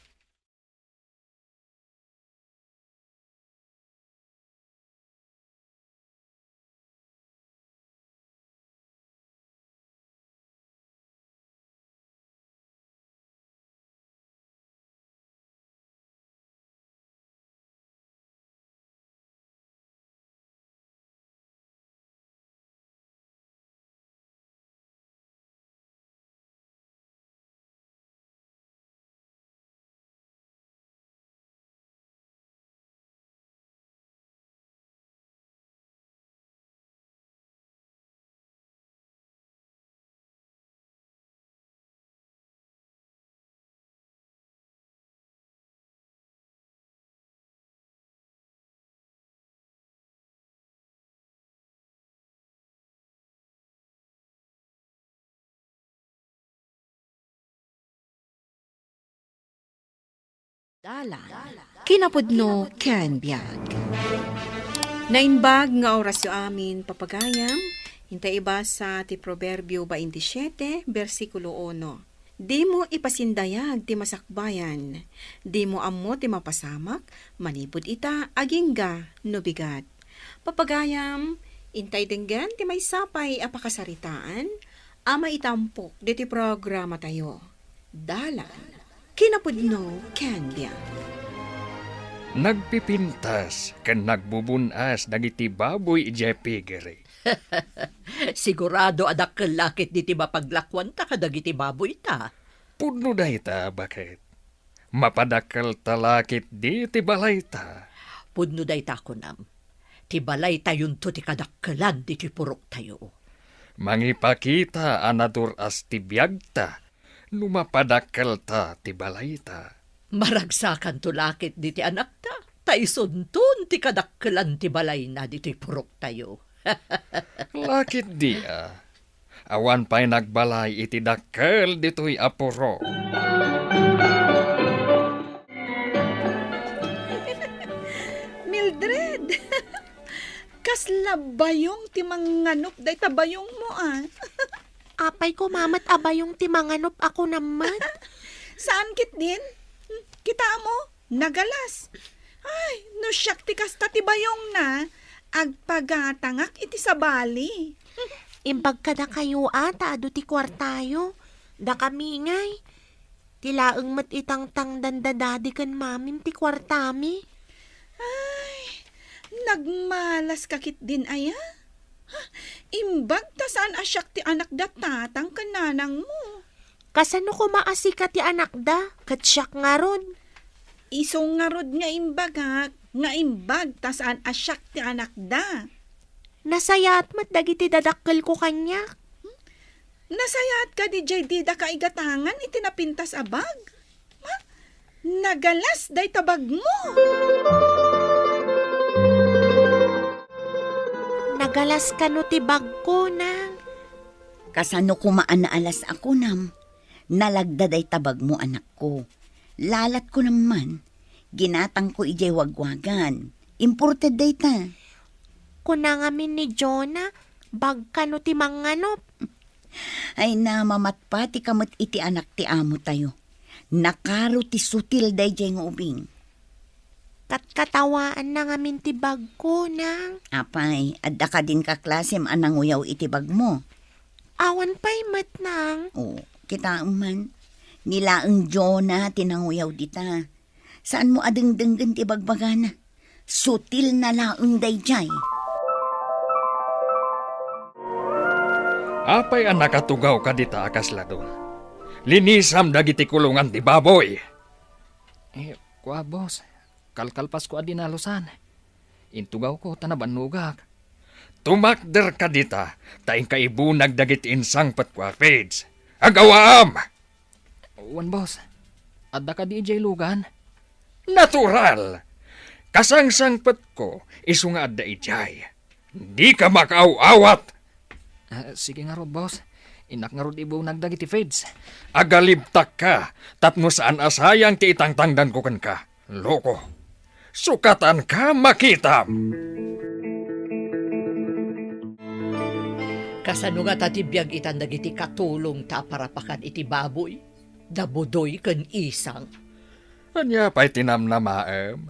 Dalan, kinapudno ken biag. Naimbag nga orasyo amin, papagayam, intay ibasa ti Proverbio baintisiete, bersikulo uno. Dimo ipasindayag ti masakbayan, dimo ammo ti mapasamak, manipud ita agingga no bigat. Papagayam, intay denggen ti maysa pay a pakasaritaan a maitampok ditoy programatayo. Dalan, kinapudno ken biag. Nagpipintas ken nagbubun-as dagiti baboy idiay piggery. Sigurado a dakkel la ketdi ti mapaglakuanta kadagiti baboyta. Pudno dayta, baket. Mapadakkelta la ketdi ti balayta. Pudno dayta, kunam. Ti balaytayonto ti kadakkelan ditoy puroktayo. Mangipakita a nadur-as ti biagta no mapadakkelta ti balayta. Maragsakanto la ketdi ti anakta, ta isunton ti kadakkelan ti balayna ditoy puroktayo. La ketdi a, awan pay nagbalay iti dakkel ditoy a purok. Mildred, kasla bayong ti manganop dayta bayongmo, a. Apay koma met a bayong ti manganop a kunam met? Saan ketdin? Kitaem, nagalas. Ay, no siak ti kasta ti bayongna, agpagatangak iti sabali. Imbag kadakayo a ta adu ti kuartayo. Dakami ngay, ti laeng met itangtangdan da dadi ken mamim ti kuartami. Ay, nagmalaska ketdin aya? Ha, imbag ta saan a siak ti anak da tatang ken nanangmo. Kasano koma a sika ti anakda, ket siak ngarud? Isu ngarud nga imbagak nga imbag ta saan a siak ti anakda. Nasayaat met dagiti dadakkelko kaniak. Nasayaat kadi jay didaka igatangan iti napintas a bag? Ha? Nagalas dayta bagmo! Nagalas kano ti bagko, nang? Kasano koma a naalas a kunam? Nalagda dayta bagmo, anakko. Lalatko naman. Ginatangko idiay wagwagan. Imported dayta. Kuna ngamin ni Jonah, bag kano ti manganop. Ay, namamatpatika met iti anak ti amo tayo. Nakaro ti sutil daydiay nga ubing. Katkatawaanna ngamin ti bagko, nang. Apay, adda kadin kaklasem a nanguyaw iti bagmo? Awan pay met, nang. O, kitaem man. Ni laeng Jonah ti nanguyaw dita. Saanmo a dengdenggen ti bagbagana. Sutilna laeng daydiay. Apay a nakatugaw kadita a kasla dun? Linisam dagiti kulongan ti baboy. Eh, kua, boss, kalkalpasko a dinalusan. Intugawko ta nabannogak. Tumakder kadita, ta inka ibunag dagiti insangpetko a feeds. Agawaam! Wen, boss. Adda kadi idiay lugan? Natural! Kasangsangpetko, isu nga adda idiay. Dika makaaw-awat! Ah, sige ngarud, boss. Innak ngarud ibunag dagiti feeds. Agalibtakka tapno saan a sayang ti itangtangdanko kenka. Loko. Sukatanka, makitam! Kasano ngata ti biag itan dagiti katulongta a parapakan iti baboy, da Budoy ken Isang? Ania pay ti namnamaem?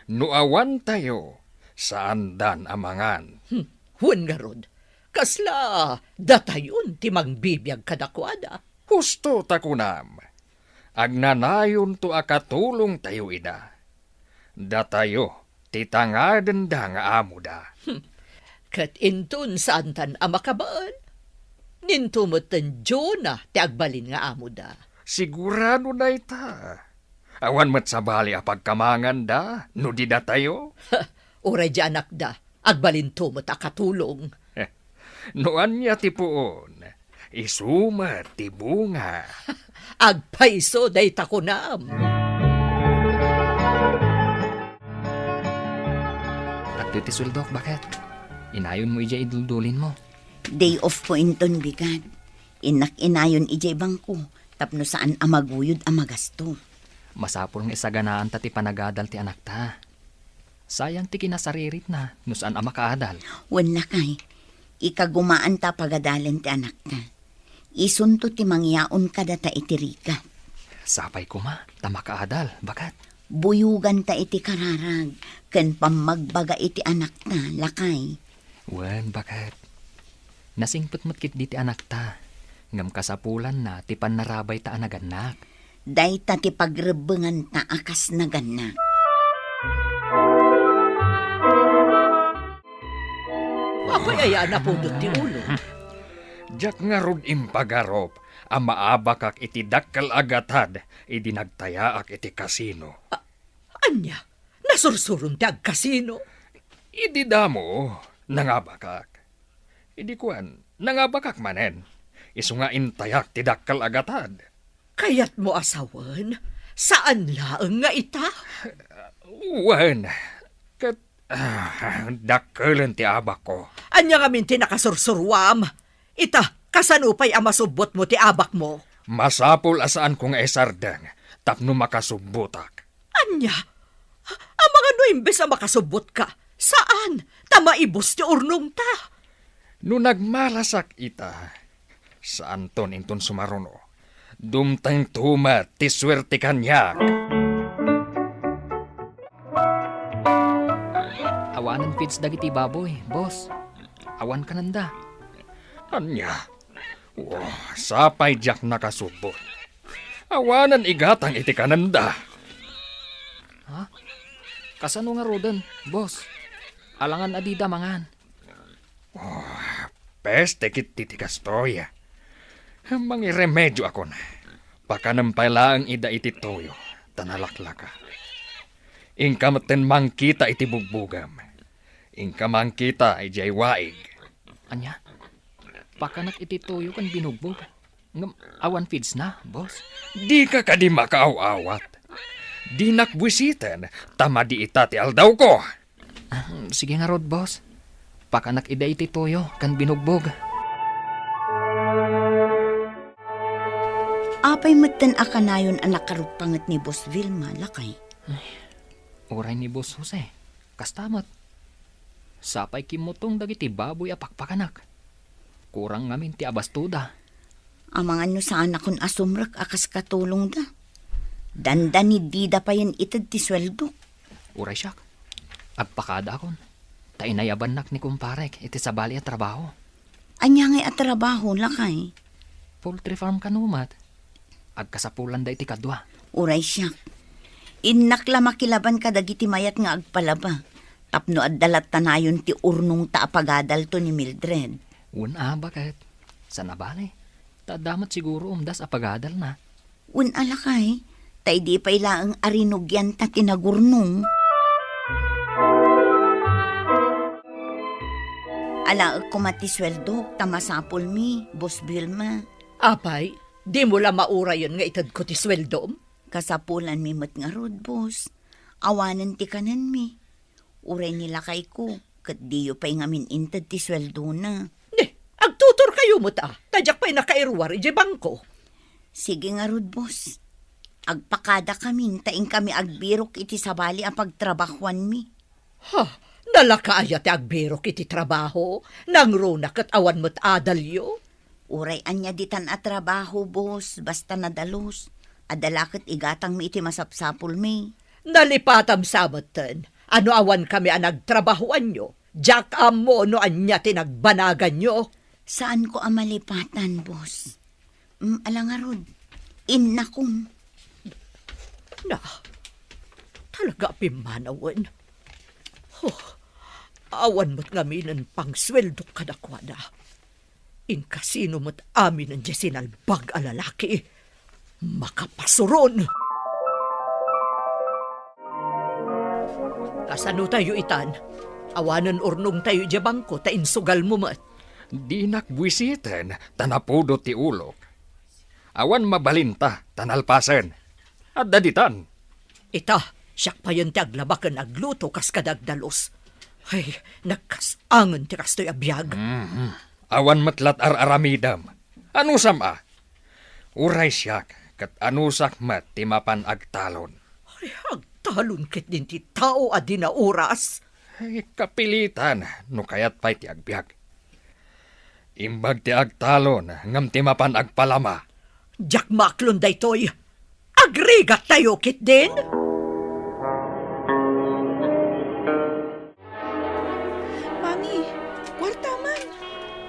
No awantayo, saandan a mangan. Hmm, wen ngarud, kasla datayon ti mangbibiag kadakuada? Husto ta kunam, agnanayonto a katulongtayo ida. Datayo ti tangadenda nga amoda. Hmm, ket inton saantan a makabael, ninto metten Jonah ti agbalin nga amoda. Sigurado dayta. Awan met sabali a pagkamanganda no di datayo. Uray di anakda, agbalinto met a katulong. No ania ti puon, isu met ti bunga. Agpayso dayta kunam. Adtoy ti sueldok, baket. Inayonmo idiay iduldulinmo. Day off ko inton bigat. Innak inayon idiay bangko tapno saan a maguyod a magasto. Masapul nga isaganaanta ti panagadal ti anakta. Sayang ti kinasariritna no saan a makaadal. Wen, lakay, ikagumaanta a pagadalen ti anakta. Isunto ti mangyaon kadata iti rigat. Sapay koma ta makaadal, baket. Buyoganta iti kararag ken pammagbaga iti anakta, lakay. Wen, baket. Nasingpet met ketdi ti anakta, ngem kasapulanna ti pannarabayta a nagannak. Dayta ti pagrebbenganta a kas nagannak. Apay aya a napudot ti ulo? Diak ngarud impagarup a maabakak iti dakkel a gatad idi nagtayaak iti kasino. A-, ania? Nasursurom ti agkasino? Idi damo, nangabakak. Idi kuan, nangabakak manen. Isu nga intayak ti dakkel a gatad. Kayatmo a sawen, saan laeng nga ita? Wen, ket, ah, dakkelen ti abakko. Ania ngamin ti nakasursuruam? Ita, kasano pay a masubbotmo ti abakmo? Masapul a saanko nga isardeng tapno makasubbotak. Ania? Amangan no imbes a makasubbotka, saan ta maibus ti urnongta? No nagmalasak ita, saanton inton sumaruno. Dumtengto met ti suerte kaniak. Awanen feeds dagiti baboy, boss. Awan kanenda. Ania? Oh, sapay diak nakasubbot. Awanen igatang iti kanenda. Ha? Kasano ngaruden, boss? Alangan a dida mangan. Oh, peste ketdi ti kastoy. Mangiremedioakon. Pakanem pay laeng ida iti toyo, ta nalaklaka. Inka metten mangkita iti bugbugam. Inka mangkita idiay waig. Ania? Pakanak iti toyo ken binugbog. Ngem awan feedsna, boss. Dika kadi makaaw-awat. Dinak buisiten, ta madi ita ti aldawko. Ah, sige ngarud, boss. Pakanak ida iti toyo ken binugbog. Apay metten a kanayon a nakaruppanget ni Boss Vilma, lakay? Ay, uray ni Boss Jose, kasta met. Sapay kimmutong dagiti baboy a pakpakanak. Kurang ngamin ti abastoda. Amangan no saanakon a sumrek a kas katulongda. Dandani dida payen ited ti sueldok. Uray siak, agpakadaakon, ta inayabannak ni kumparek iti sabali a trabaho. Ania ngay a trabaho, lakay? Poultry farm kano met. Agkasapulanda iti kadua. Uray siak. Innak la makilaban kadagiti mayat nga agpalaba, tapno adda latta nayon ti urnongta a pagadalto ni Mildred. Wen a, baket. Saan a bale. Ta adda met siguro umdas a pagadalna. Wen a, lakay, ta idi pay laeng a rinugianta ti nagurnong. Alaek koma ti sueldok ta masapulmi, Boss Vilma. Apay, dimo la maurayen nga itedko ti sueldom? Kasapulanmi met ngarud, Boss. Awanen ti kanenmi. Uray ni lakayko, ket diyo pay ngamin inted ti sueldona. Ne, agtuturka Ayo met a, ta diak pay nakairuar idiay bangko. Sige ngarud, boss. Agpakadakamin ta inkami agbirok iti sabali a pagtrabahoanmi. Ha, nalaka aya ti agbirok iti trabaho? Nangruna ket awan met adalyo? Uray ania ditan a trabaho, boss, basta nadalus. Adda la ket igatangmi iti masapsapulmi. Nalipatam sa metten. Ano awankami a nagtrabahoanyo? Diak ammo no ania ti nagbanaganyo. Saanko a malipatan, boss. Mm, ala ngarud, innakon. Na, talaga a pimmanawen. Huh, awan met ngaminen pangsueldok kadakuada. Inkasino met aminen diay sinalbag a lalaki. Makapasuron! Kasano tayo itan? Awanen urnongtayo idiay bangko ta insugalmo met. Dinak buisiten ta napudot ti ulok. Awan mabalinta ta nalpasen. Adda ditan. Ita, siak payen ti aglaba ken agluto kas kadagdalus. Ay, nagkas-angen ti kastoy a biag. Mhm. Awan met lat ar-aramidem. Anusam a? Uray siak, ket anusak met ti mapan agtalon. Ay, agtalon ketdin ti tao a di nauras. Ay, kapilitan no kayat pay ti agbiag. Imbag ti agtalon ngem ti mapan agpalama. Diak maaklon daytoy. Agrigattayo ketdin? Mami, kuarta man.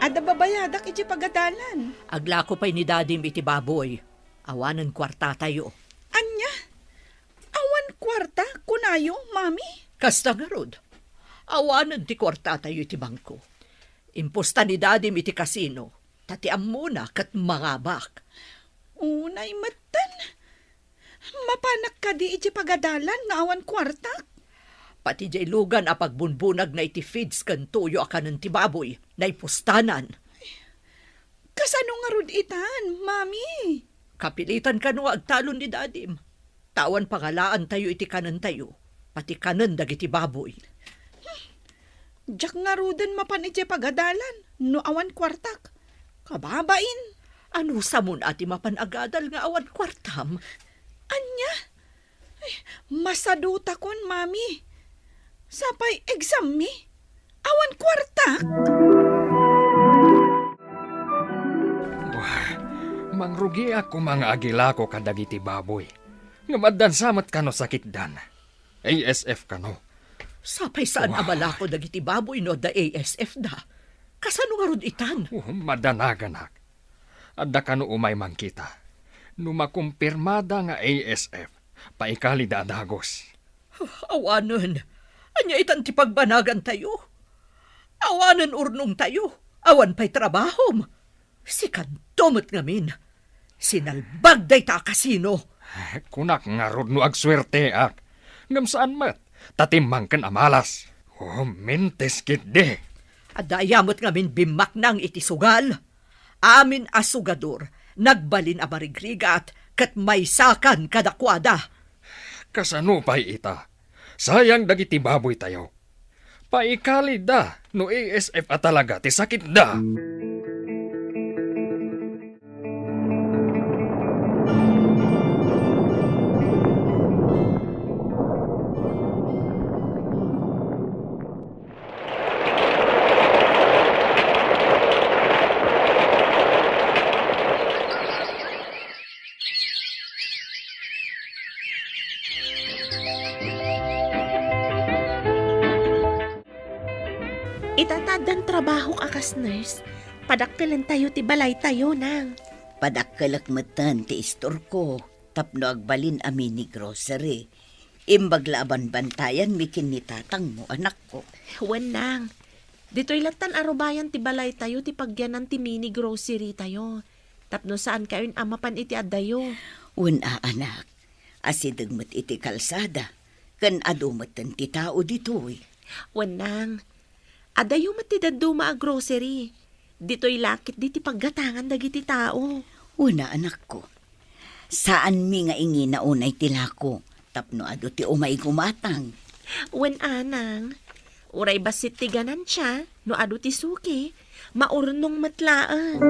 Adda babayadak iti pagadalan. Aglako pay ni Dadim iti baboy. Awanen kuartatayo. Ania? Awan kuarta, kunayo, Mami? Kasta ngarud. Awanen ti kuartatayo iti bangko. Impusta ni Dadim iti kasino, ta ti ammona ket mangabak. Unay metten. Mapanak kadi iti pagadalan nga awan kuartak? Pati diay lugan a pagbunbunagna iti feeds ken toyo a kanen ti baboy, naipustanan. Kasano ngarud itan, Mami? Kapilitan kano nga agtalon ni Dadim. Ta awan pangalaantayo iti kanentayo, pati kanen dagiti baboy. Diak ngaruden mapan idiay pagadalan no awan kuartak. Kababain. Anusamon a ti mapan agadal nga awan kuartam? Ania? Ay, masadutakon, Mami. Sapay exammi, awan kuartak. Wah, mangrugiak koma nga agilako kadagiti baboy. Ngem addan sa met kano sakitdan. A S F kano. Sapay saan a Wah. malako dagiti baboy no adda A S F da. Kasano ngarud itan? Oh, madanaganak. Adda kano umay mangkita. No makumpirmada nga A S F, paikalida a dagus. Awanen. Ania itan ti pagbanagantayo? Awanen urnongtayo. Awan pay trabahom. Sikanto met ngamin. Sinalbag dayta a kasino. Kunak ngarud no agsuerteak. Ngem saan met, ta timmangken a malas. Oh, mintis ketdi. Adda aya met ngamin bimmaknang iti sugal. Amin a sugador, nagbalin a marigrigat ket maysakan kadakuada. Kasano pay ita? Sayang dagiti baboytayo. Paikalida no A S F a talaga ti sakitda. Ita ta addan trabahok a kas nurse, padakkelentayo ti balaytayo, nang. Padakkelek metten ti istorko tapno agbalin a mini grocery. Imbag la a banbantayanmi ken ni tatangmo, anakko. Wen, nang. Ditoy lattan a rubayan ti balaytayo ti pagyanan ti mini grocery tayo. Tapno saankayon a mapan iti addayo. Wen a, anak. Asideg met iti kalsada, ken adu metten ti tao ditoy. Wen, nang. Adayo met ti dadduma a grocery. Ditoy la ketdi ti paggatangan dagiti tao. Wen a, anakko. Saanmi nga ingina unay ti lako tapno adu ti umay gumatang. Wen a, nang. Uray bassit ti ganansia, no adu ti suki, maurnong met laeng.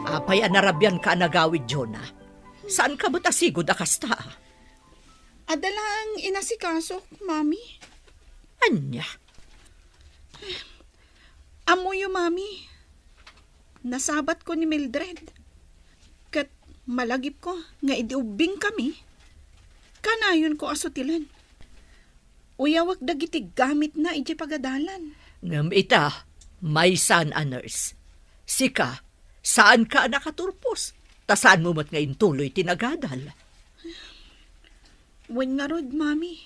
Apay a narabianka a nagawid, Jonah? Saanka met a sigud a kasta? Adda laeng inasikasok, Mami. Ania? Ammoyo, Mami. Nasabatko ni Mildred. Ket malagipko nga idi ubbingkami, kanayonko a sutilen. Uyawek dagiti gamitna idiay pagadalan. Ngem ita, maysan a nurse. Sika, saanka a nakaturpos, ta saanmo met nga intuloy ti nagadal. Wen ngarud, Mami.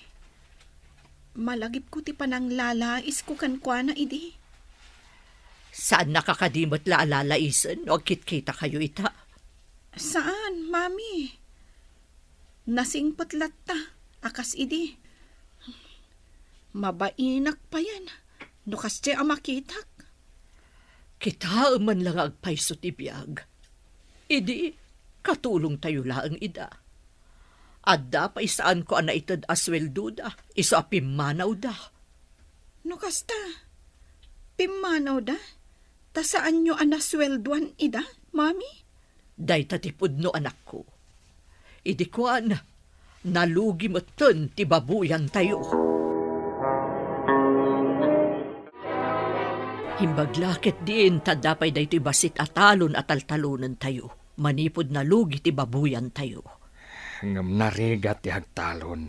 Malagipko ti pananglalaisko kenkuana idi. Saannaka kadi met la a lalaisen no agkitkitakayo ita? Saan, Mami. Nasingpet latta a kas idi. Mabainak payen no kasdiay a makitak. Kitaem man la nga agpayso ti biag. Idi, katulongtayo laeng ida. Adda pay saanko a naited a sueldoda, isu a pimmanawda. No kasta, pimmanawda, ta saanyo a nasueldoan ida, Mami? Dayta ti pudno, anakko. Idi kuan, nalugi metten ti babuyantayo. Imbag la ketdin ta adda pay daytoy bassit a talon a taltalonentayo manipud nalugi ti babuyantayo. Ngem narigat ti agtalon.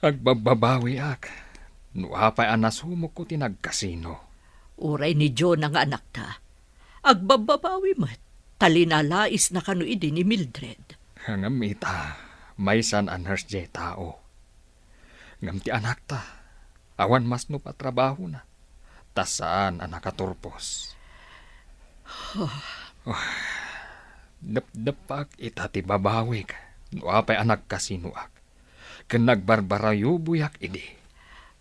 Agbabbabawiak no apay a nasumokko ti nagkasino. Uray ni Jonah nga anakta, agbabbabawi met, ta linalaisna kano idi ni Mildred. Ngem ita, maysan a nurse diay tao. Ngem ti anakta, awan masnop a trabahona, ta saan a nakaturpos. Oh, depdeppak ita ti babawik no apay a nagkasinoak, ken nagbarbarayuboyak idi.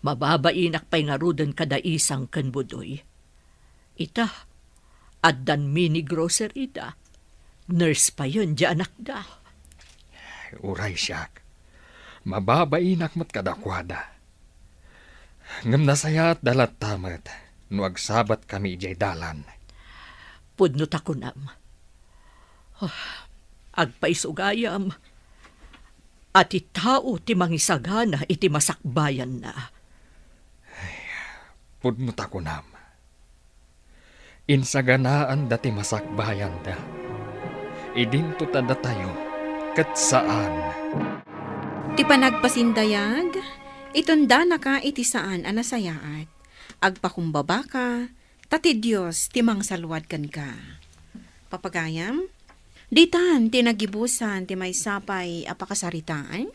Mababainak pay ngaruden kada Isang ken Budoy. Ita, addan mini grocery da. Nurse payen diay anakda. Uray siak, mababainak met kadakuada. Ngem nasayaatda latta met no agsabatkami idiay dalan. Pudno ta kunam. Oh, agpayso gayam a ti tao ti mangisagana iti masakbayanna. Pudno ta kunam. Insaganaanda ti masakbayanda. Idinto ta datayo, ket saan. Ti panagpasindayag, itundanaka iti saan a nasayaat. Agpakumbabaka, ta ti Dios ti mangsalluad kenka. Papagayam, ditan ti nagibusan ti maysa pay a pakasaritaan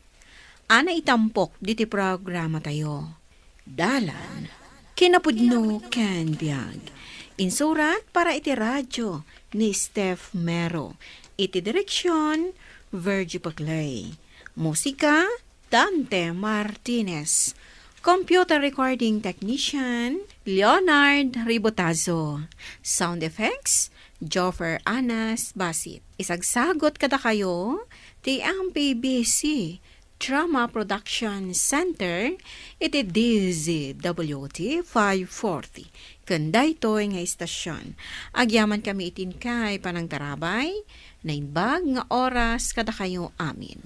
a naitampok diti programatayo. Dalan, kinapudno ken biag. Insurat para iti radio ni Steph Mero. Iti direksyon, Virgie Paclay. Musika, Dante Martinez. Computer recording technician, Leonard Ribotazo. Sound effects, Joffer Anas Basit. Isagsagot kadakayo ti M P B C Drama Production Center iti D Z W T five forty. Ken daytoy nga istasyon, agyamankami iti inkay panangtarabay, naimbag nga oras kadakayo amin.